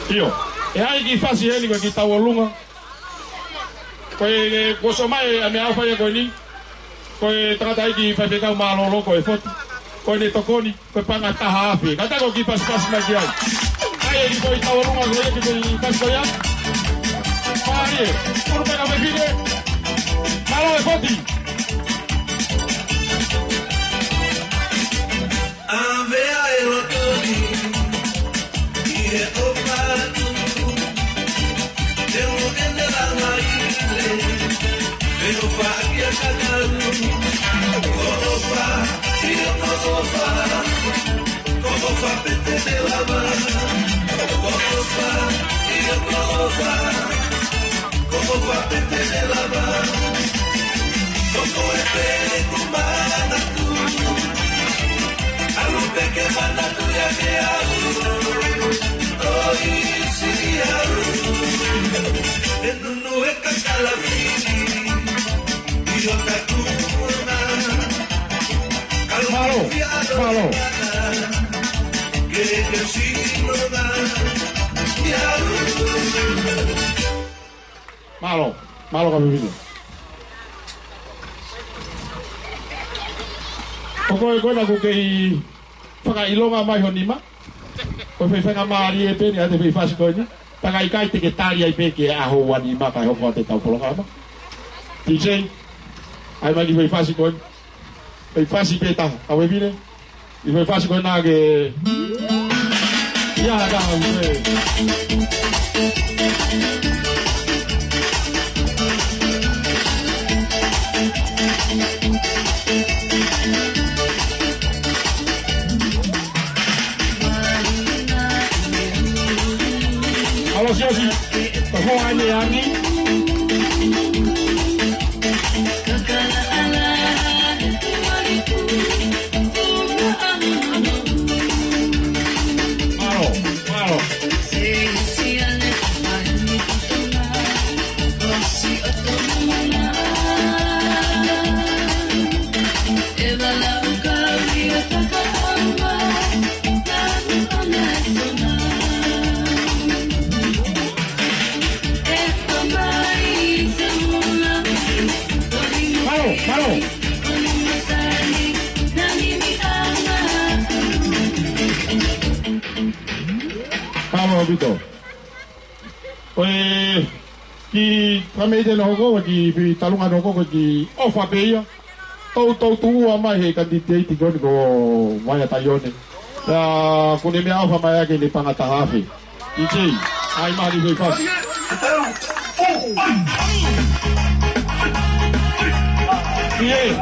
ʻIo. ʻE ʻai kiʻi fasi eni ko e kiʻi tau ʻolunga. Ko e, e, kuo ʻosi mai ʻa e meʻa ʻoku fai ko eni. Ko e tangataʻeiki faifekau mālōlō ko e Foti. Ko ʻene tokoni, ko e paʻanga ʻe taha afe. Kātaki ko e kiʻi pasipasi mai ki ai. ʻAi e kiʻi foʻi tau ʻolunga ko e kiʻi foʻi fasi ko ia. Mālie, ʻulu pē kau fefine. Mālō e Foti. ʻAve ʻa e loto ni, ʻi he ʻofa atu, te u ʻene langa ile, te u ʻofa ʻaki ʻa Kakalu. Ko ʻofa, ʻio ko ʻofa, ko ʻofa pē te ne lava. Ko ʻofa, ʻio ko ʻofa. Ko ʻofa pē te ne lava. Ko koe pē ʻeku manatu. ʻAlu pē ke manatu ia ke au. ʻOi siʻi au. ʻE nunu e kakala fili. ʻIo taku na. Mālō, mālō. Mālō, mālō ka vivino. Ko koe ko ena kuo kei fakaʻilonga mai ho nima. Ko e faifai ngā mālie pē eni ʻa e faifasi ko eni. Pea ka ʻikai te ke tali ai pē ki he ʻaho ua nima kae hoko atu ʻetau polokalama. T J, ʻai mai ki he faifasi ko eni. Faifasi pē taha, ka vivino. ʻI he faifasi ko ena ke. Ia, ka, ue. Mālō siasi, ka hoa ane ani. Mālō, mālō. Mālō, mālō. Mālō ʻaupito. Ko e kiʻi fakameʻite naʻe hoko, kiʻi talunga naʻe hoko, ko e kiʻi ʻofa pē ia. Toutou tuʻu mai he kanititeiti ko eni ko Vaea Taione. Pea kuo ne meʻaʻofa mai ʻaki ʻene paʻanga taha afe. ʻIkai, ʻai mai ki he faifasi. ʻIo.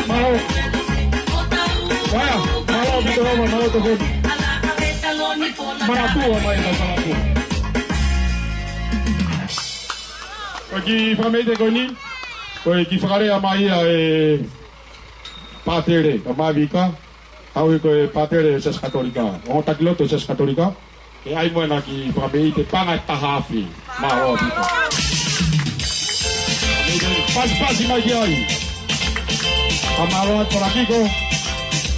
Mālō. Vaea, mālō ʻaupito, mālō tokoni. Manatua mai ka manatua. Ko e kiʻi fakameʻite ko eni, ko e kiʻi fakalea mai ia ʻa e pātele, ka Mavika, ʻa ia ko e pātele Siasi Katolika. Ongo taki lotu Siasi Katolika, ke ʻai mo ʻena kiʻi fakameʻite paʻanga taha afe. Mālō ʻaupito. Pasipasi mai ki ai. Ka mālō atu Palakiko,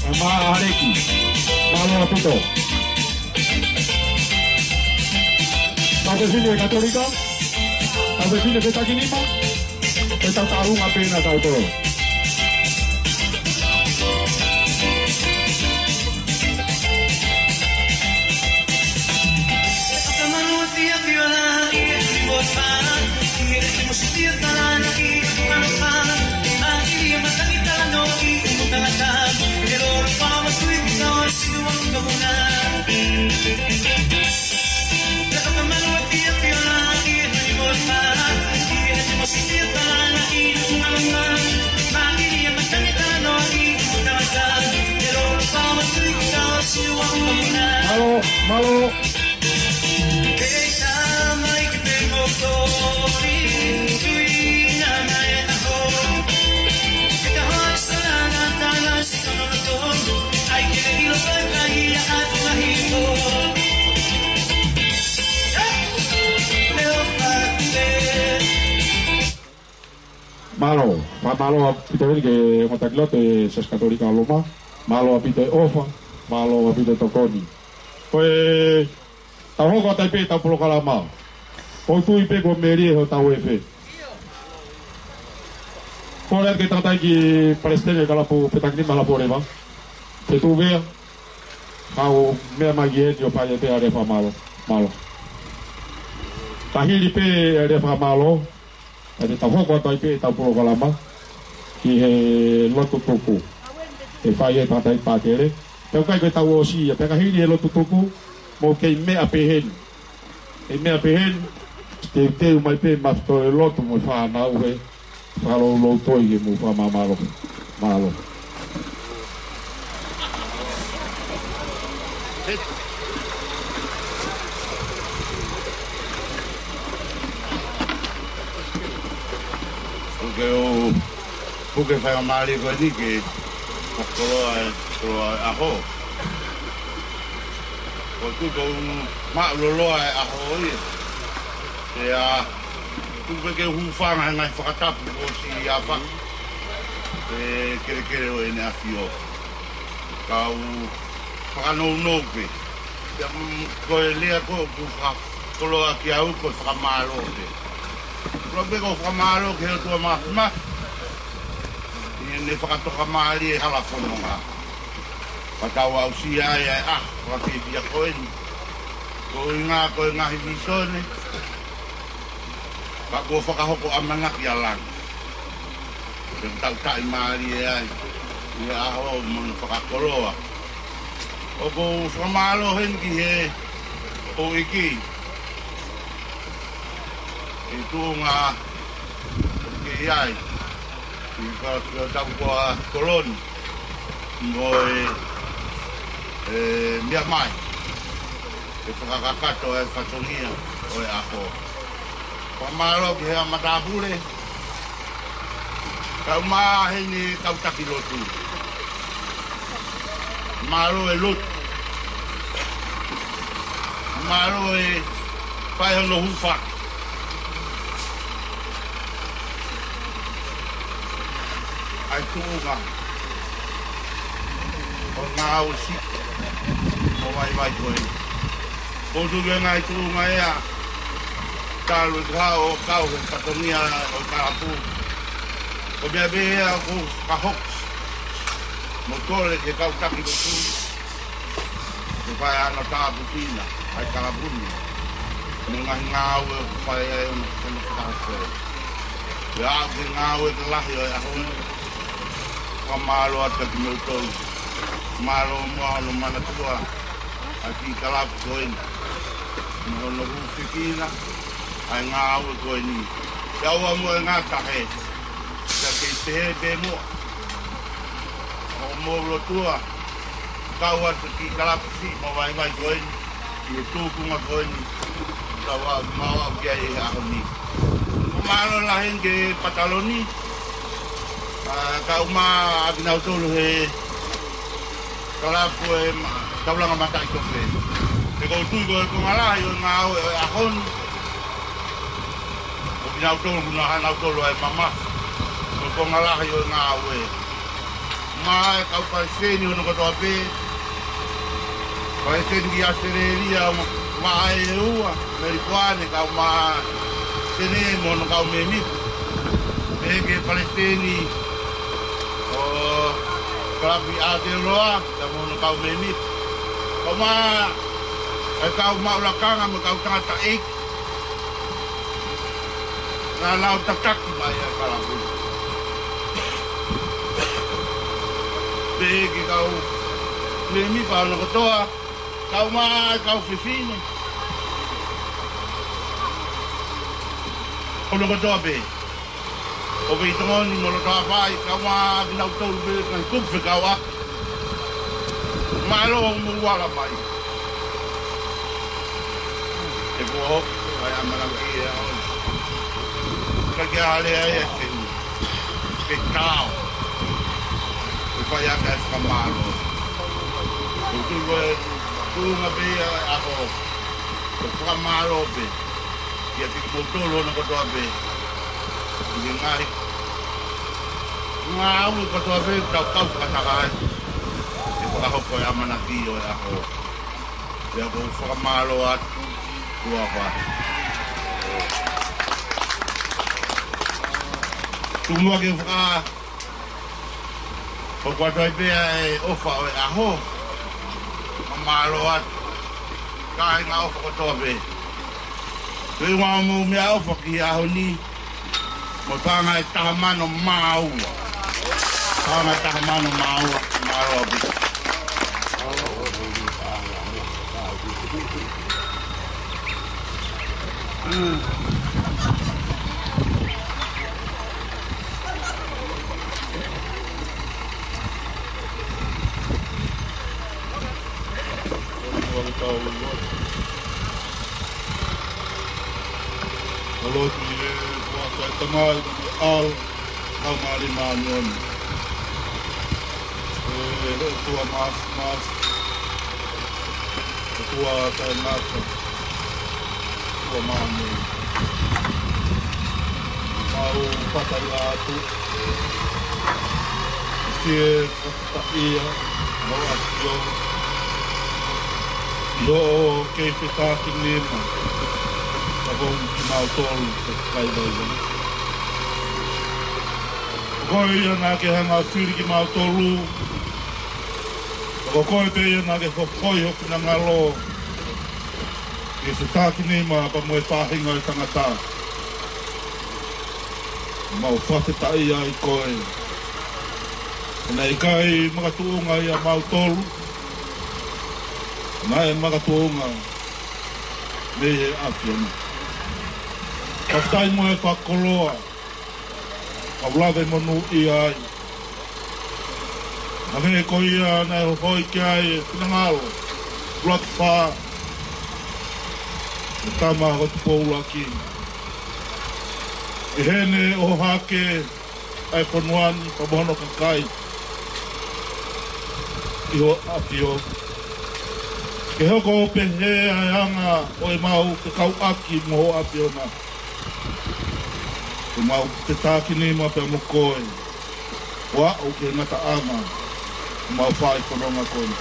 ka mā Aleki. Mālō ʻaupito. Tau fefine Katolika, tau fefine Petangi Nima, ʻe tau taunga pē na tau tō. Mālō, mālō. Mālō, fakamālō ʻaupito heni ki he ongo taki lotu ʻa e Siasi Katolika Loma. Mālō ʻaupito e ʻofa, mālō ʻaupito e tokoni. Ko e tau hoko atu ai pē ʻetau polokalama. ʻOku ou tui pē kuo melie hotau efe. Kole atu ke tau tai ki Palesiteni ʻo e kalapu Petangi Nima, Lafoleva Fetuvea. Kau meʻa mai ki heni ʻo fai atu pē ʻa e lea fakamālō. Mālō. Ka hili pē ʻa e lea fakamālō, ʻe te tau hoko atu ai pē ʻetau polokalama. ʻi he lotu tuku. ʻE fai ʻe he tangataʻeiki pātele. Pea ʻoku ʻikai ko e tau ʻosi ia, pea ka hili he lotu tuku, mou kei meʻa pehē ni. Kei meʻa pehē ni, teuteu mai pē maʻa e lotu mo e fānau he fakaloulou toi ke mou fakamālō. Mālō. ʻOku ou puke faingamālie ko eni ke fakakoloa e koloa e ʻaho. ʻOku ou tui ʻoku maʻuloloa e ʻaho ia. Pea tuku pē ke u hūfanga he ngaahi fakatapu kuo ʻosi ʻi ʻapi. ʻE kelekele ʻo ʻEne ʻAfio. Kau fakanounou pē. Pea, mm, ko e lea ko ē ʻoku fakakoloa kiate au ko e fakamālō pē. Koloa pē ko e fakamālō ki he ʻOtua Māfimafi. ʻI heʻene fakatokamālie e hala fononga. Ka tau aʻusia ai e ʻaho fakafiefia ko eni. Ko e ʻuhinga ko e ngaahi vīsone. Ka kuo fakahoko ʻamanaki ʻa langi. Ke tau taʻimālie ai. ʻI he ʻaho mo hono fakakoloa. ʻOku ou fakamālō heni ki he houʻeiki. ʻI he tuʻunga ʻoku ke ʻi ai. ʻI he ka, ka tau kua koloni. Mo e, e, meʻa mai. ʻE fakakakato e fatongia ʻo e ʻaho. Fakamālō ki he matāpule. Kau mai heni kau taki lotu. Mālō e lotu. Mālō e fai hono hūfaki. ʻA e tuʻunga ʻo e ngāue siʻi mo vaivai ko ē. ʻOku ou tui ko e ngaahi tuʻunga ia, talu e kahaʻu ʻo kau he fatongia ʻo e kalapu. Ko e meʻa pē ia ʻoku ka hoki mo tole ke kau taki lotu. Ke fai ʻa hono tāpuekina ʻa e kalapu ni. Mo e ngaahi ngāue ʻoku fai ai hono, hono fakahoko. Pea aʻu ki he ngāue ke lahi ʻo e ʻaho ni. Fakamālō atu kiate kimoutolu. Mālō muʻa hono manatua ʻa e kiʻi kalapu ko eni. Mo hono hūfekina ʻa e ngāue ko eni. Pea ʻoua muʻa ʻe ngata he. Pea kei pehē pē muʻa. ʻOku mou lotua. Kau atu ki he kalapu siʻi mo vaivai ko eni, ki he tuʻunga ko eni, kau ʻa mau ʻa ki ai he ʻaho ni. Ko e mālō lahi eni ki he pataloni, ʻa, kau mai ʻa kinautolu he kalapu e ma-, taulanga mataʻitofe. He ʻoku ou tui ko e konga lahi ʻo e ngāue ʻo e ʻaho ni, ʻo kinautolu naʻa nautolu ʻa e mamafa. Ko e konga lahi ʻo e ngāue. Mai kau palesiteni hono kotoa pē. Palesiteni ki ʻAositelēlia, mai e ua, Melipoane, kau mai Senē mo hono kau mēmipa. Pehē ki he palesiteni ʻo e kalapu ʻi Aotearoa, pea mo hono kau mēmipa. Kau mai e kau maʻu lakanga mo e kau tangataʻeiki. Naʻa nau tataki mai ʻa e kalapu. Pehē ki he kau mēmipa hono kotoa, kau mai e kau fefine hono kotoa pē. ʻO pē ʻi Tonga ni mo Lotoʻapai, kau mai kinautolu pē, ngaahi kupu fekauʻaki. Mālō hoʻomou ala mai. He kuo hoko ʻa e ʻamanaki ʻa e ʻaho ni. Ka ke ale ai e fenu. Ke tau. Ke fai ʻaki e fakamālō. Ko e tuʻu ko e tuʻunga pē ia ʻa e ʻaho. Ko e fakamālō pē. Kiate kimoutolu hono kotoa pē. ʻI he ngaahi ngāue kotoa pē, tau kau fakataha ai. Ke fakahoko e ʻamanaki ʻo e ʻaho. Pea ʻoku ou fakamālō atu, tuʻa pē. Tuku muʻa ke faka-, ʻoku ʻoatu ai pē ʻa e ʻofa ʻo e ʻaho. Fakamālō atu. Kāinga ʻofa kotoa pē. Ko e ʻuhinga hoʻomou meʻaʻofa ki he ʻaho ni. Mo e paʻanga ʻe taha mano mā ua. Paʻanga ʻe taha mano mā ua, mālō ʻaupito. Lotu ʻi he huafa ʻo e Tamai, mo e ʻAlo, mo e Laumālie Māʻoniʻoni. ʻE ʻOtua Māfimafi, ʻOtua Taʻengata, ʻOtua Māʻoniʻoni. Mau fakatauange atu, ʻe fie fakataha ʻa hoʻo ʻAfio, ʻi hoʻo kei fetākinima ʻa kimautolu ʻoku kei vaivai. Ko ia naʻa ke hanga ʻo fili kimautolu, ko koe pē ia naʻa ke fokotuʻu ho finangalo ke fetākinima pea mo e faʻahinga ʻo e tangata. Mau fakafetaʻi ai koe. Naʻe ʻikai makatuʻunga ia ʻamautolu, naʻe makatuʻunga mei he ʻAfiona. Fakafetaʻi mo e fakakoloa, kau lave monūʻia ai. Hangē ko ia naʻe hohoi ki ai e finangalo ʻuluaki fā ʻo e tama ko Tupou ʻUluaki. ʻI heʻene ʻohake ʻa e fonua ni pea mo hono kakai ʻi ho ʻAfio. Ke hoko ʻo pehē ʻa e anga ʻo ʻemau fekauʻaki mo ho ʻAfiona. Ke mau fetākinima pea mo koe, ʻo aʻu ki he ngataʻanga ʻemau fai fononga ko eni.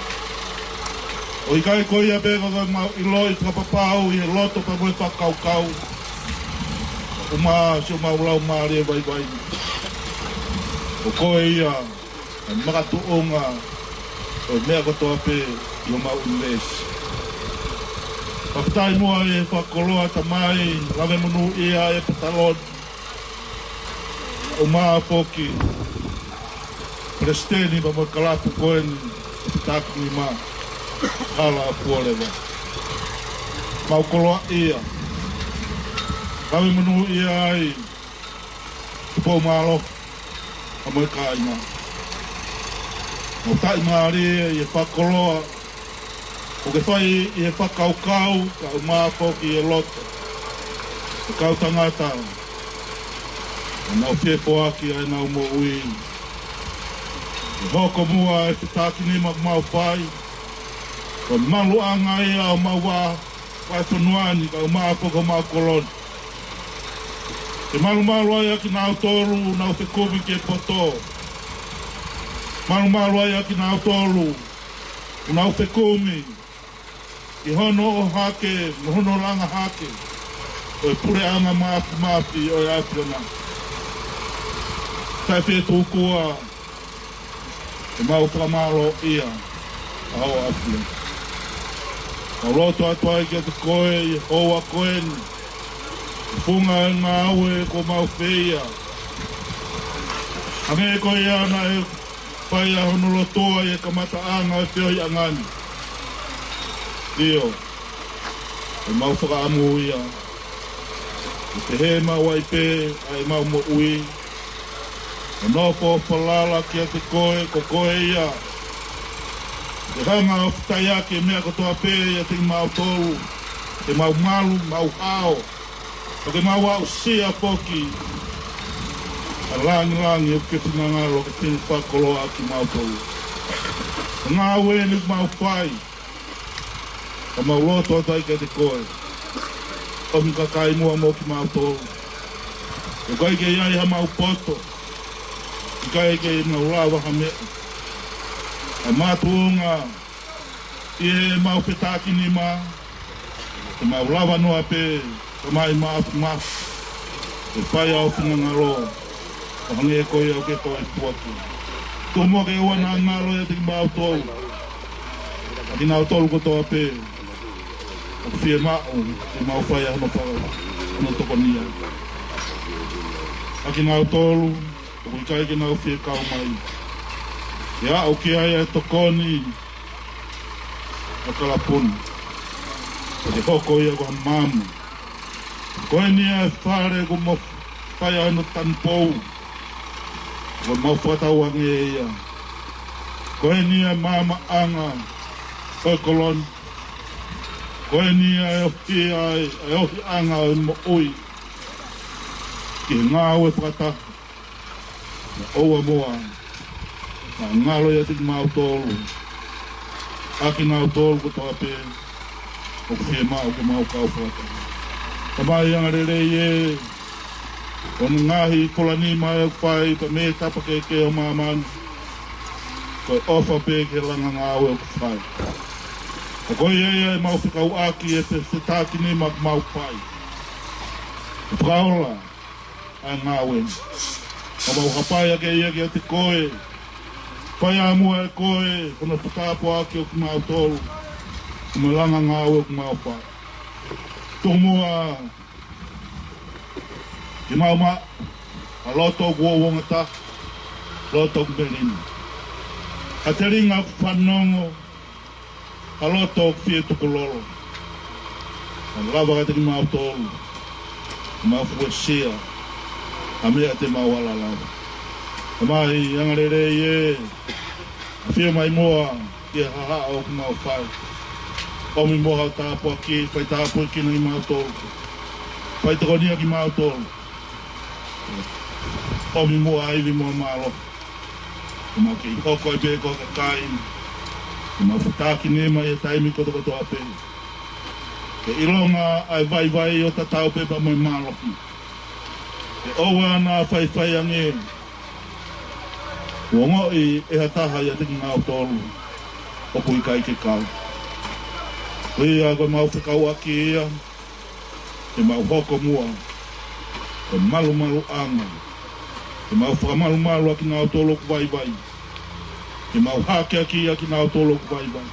ʻOku ʻikai ko ia pē ka mau ʻiloʻi fakapapau ʻi he loto pea mo e fakakaukau, ʻumaʻā siʻomau laumālie vaivai. Ko koe ia ʻa e makatuʻunga ʻo e meʻa kotoa pē ʻi homau ʻunivēsi. Fakafetaʻi muʻa ʻi he fakakoloa Tamai, lave monūʻia ʻa e pataloni, ʻumaʻā foki Palesiteni pea mo e kalapu ko eni ʻo e fetākinima, Hala Fuoleva. Mau koloaʻia, lave monūʻia ai Tupou Mālohi pea mo e kāinga. Mau fakafetaʻi mālie ʻi he fakakoloa ʻoku ke fai ʻi he fakakaukau, kae ʻumaʻā foki e loto ʻo e kau tangata ʻoku nau fie foaki ʻa ʻenau moʻui ke hoko muʻa e fetākinima ʻoku mau fai, ko e maluʻanga ia ʻo homau vaʻa, vaʻa fonua ni, kae ʻumaʻā foki homau kolo ni. Ke malumalu ai ʻa kinautolu ʻoku nau fekumi ki he poto. Malumalu ai ʻa kinautolu ʻoku nau fekumi ki hono ʻohake mo hono langa hake ʻo e puleʻanga māfimafi ʻo e ʻAfiona. Kae fie tukua ke mau fakamālōʻia ʻa hoʻo ʻAfio. Mau lotu atu ai kiate koe ʻi he houa ko eni, ʻi he funga ʻo e ngāue kuo mau fai. Hangē ko ia naʻe fai ai hono lotua ʻi he kamataʻanga ʻo e feohiʻanga ni. ʻIo, ʻoku mau fakaʻamu ia, ʻi he pehē maʻu ai pē ʻa ʻemau moʻui, ʻo nofo falala kiate koe, ko koe ia ʻoku ke hanga ʻo fetaiaki e meʻa kotoa pē ʻiate kimautolu, ke mau malu, mau hao, pea ke mau aʻusia foki ʻa e lāngilangi ʻoku ke finangalo ke fai fakakoloa ʻaki kimautolu. Ngāue ni ʻoku mau fai, ka mau lotu atu ai kiate koe, ʻomi kakai muʻa mo kimautolu. ʻOku ʻikai ke ʻi ai haʻamau poto, ʻikai ke mau lava ha meʻa. ʻA e makatuʻunga ʻi heʻemau fetākinima, ke mau lava noa pē, Tamai Māfimafi, ke fai ʻa hoʻo finangalo, ʻo hangē ko ia ʻoku ke toe foaki. Tuku muʻa ke ʻoua naʻa ngalo ʻiate kimautolu ʻa kinautolu kotoa pē ʻoku fiemaʻu ke mau fai ʻa hono faka-, hono tokonia. ʻA kinautolu ʻOku ʻikai ke nau fie kau mai. ʻE aʻu ki ai ʻa e tokoni ʻa e kalapu ni, pea ke hoko ia ko ha maama. Ko eni ʻa e fale kuo mau fai ai hono tanupou, kuo mau fakatauange ia. Ko eni ʻa e maamaʻanga ʻo e kolo ni. Ko eni ʻa e ohi ai, ʻa e ohiʻanga ʻo e moʻui ki he ngāue fakataha. Naʻa ʻoua muʻa naʻa ngalo ʻiate kimautolu, ʻa kinautolu kotoa pē ʻoku fiemaʻu ke mau kau fakataha. Tamai angalelei ē, ko hono ngaahi kolanima ʻoku fai pea mei he tapa kehekehe ʻo māmani, ko e ʻofa pē ki he langa ngāue ʻoku fai. Ka ko ia ia ʻemau fekauʻaki ʻi he fetākinima ʻoku mau fai, ʻe fakaola ʻa e ngāue ni. Ka mau hapai ʻaki ia kiate koe. Fai ā muʻa ʻe koe hono fetāpuaki ʻo kimautolu, mo e langa ngāue ʻoku mau fai. Tuku muʻa ke mau maʻu ha loto ʻoku uouongataha, loto ʻoku melino, ha telinga ʻoku fanongo, ha loto ʻoku fie tukulolo. Kae lava kiate kimautolu ke mau fuesia ha meʻa te mau ala lava. Tamai angalelei ē, ʻafio mai muʻa ki he hahaʻa ʻoku mau fai. ʻOmi muʻa haʻo tāpuaki, fai tāpuekina kimautolu, fai tokonia kimautolu. ʻOmi muʻa ha ivi mo e mālohi, ke mau kei hoko ai pē ko ha kakai ke mau fetākinima ʻi he taimi kotokotoa pē, ke ʻilonga ʻa e vaivai ʻo tatau pē pea mo e mālohi. Ke ʻoua naʻa faifai ange ʻo ongoʻi ʻe ha taha ʻiate kimautolu ʻoku ʻikai ke kau. Ko ia ko ʻemau fekauʻaki ia, ke mau hoko muʻa ko e malumaluʻanga, ke mau fakamalumalu ʻa kinautolu ʻoku vaivai, ke mau hakeakiʻi ʻa kinautolu ʻoku vaivai,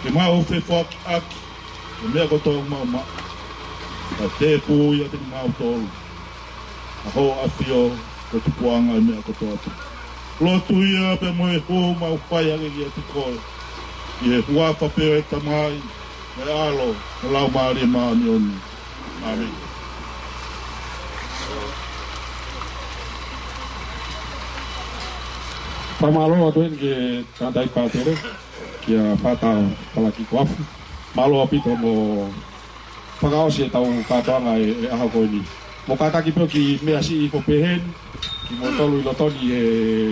ke mau fefoakiʻaki ʻa e meʻa kotoa ʻoku mau maʻu, kae tēpū ʻiate kimautolu ʻa hoʻo ʻAfio ko e tupuʻanga ʻo e meʻa kotoa pē. Lotu ia pea mo e hū mau fai ʻaki kiate koe, ʻi he huafa pē ʻo e Tamai, mo e ʻAlo, mo e Laumālie Māʻoniʻoni. ʻĀmeni. Fakamālō atu heni ki he tangataʻeiki pātele, kia Fata Palakiko Afu. Mālō ʻaupito mo fakaʻosi ʻetau kātoanga ʻi he ʻaho ko eni. Mou kātaki pē ʻo kiʻi meʻa siʻi hifo pē heni, kimoutolu ʻi loto ni ʻi he,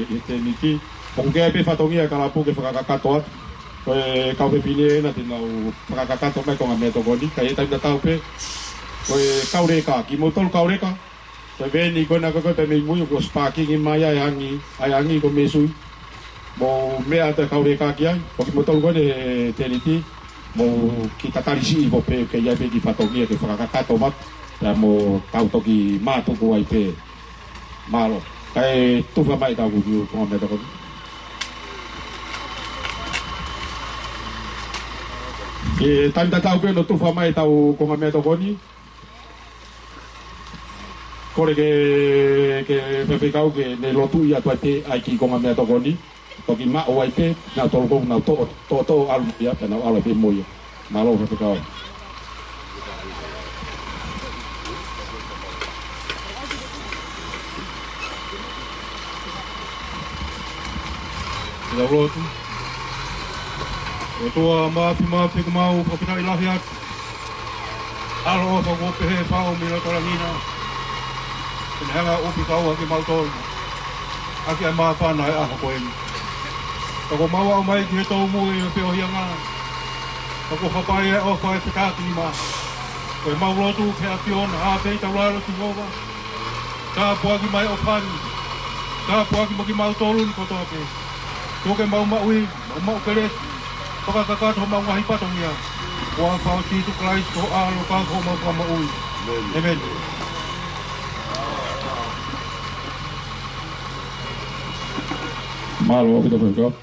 ʻi he tēniti. ʻOku ʻi ai pē fatongia ʻa e kalapu ke fakakakato atu. Ko e kau fefine ena te nau fakakakato mai e konga meʻatokoni. Ka ʻi he taimi tatau pē, ko e kau leka, kimoutolu kau leka, ko e veeni ko ena ko ē pē mei mui kuo ʻosi pākingi mai ʻa e angi, ʻa e angi ko e meʻa sui. Mou meʻa atu e kau leka ki ai, ko kimoutolu ko eni he tēniti, mou kiʻi tatali siʻi hifo pē, ke ʻi ai pē kiʻi fatongia ke fakakakato mai, pea mou tau toki mātuku ai pē. Mālō. Kae tufa mai ʻetau kiʻi konga meʻatokoni. ʻI he taimi tatau pē hono tufa mai ʻetau konga meʻatokoni, kole ki he, ki he faifekau ke ne lotuʻi atu ai pē ʻa e kiʻi konga meʻatokoni. Toki maʻu ai pē, nau tolu ko ē, nau toʻo, toʻo, toʻo ʻalu ia, pea nau ʻalu ai pē mo ia. Mālō faifekau. Ke tau lotu. ʻOtua Māfimafi, ʻoku mau fakafetaʻi lahi atu. ʻAloʻofa kuo pehē pau mei loto langi na, ke ne hanga ʻo ʻupi kau ʻa kimautolu ʻaki ʻa e māfana ʻo e ʻaho ko eni. Ka kuo mau aʻu mai ki he toumuʻa ʻo e feohiʻanga, ka kuo hapai ʻa e ʻofa ʻo e fetākinima. Ko ʻemau lotu ki he ʻAfiona, ʻa pē ʻi taulalo Sihova. Tāpuakiʻi mai ʻa e ʻofa ni. Tāpuakiʻi mo kimautolu ni kotoa pē. Tuku ke mau maʻu ivi, mau maʻu kelesi, fakakakato homau ngaahi fatongia. Ko e huafa ʻo Sīsū Kalaisi ko ho ʻAlo ka ko homau Fakamoʻui. ʻĒmeni. Mālō ʻaupito faifekau.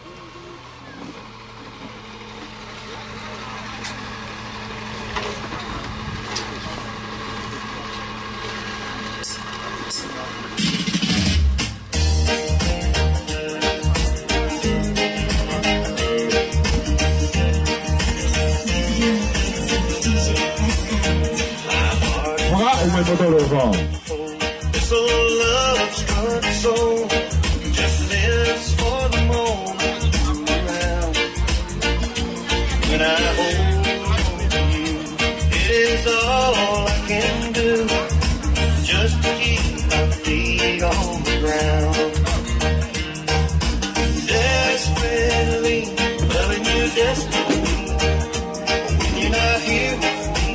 This old love-struck soul just lives for the moment you're around. When I hold you, it is all I can do just to keep my feet on the ground. Desperately loving you desperately. When you're not here with me,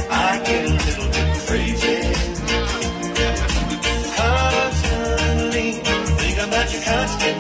I get a little bit crazy. Constantly think about you constantly.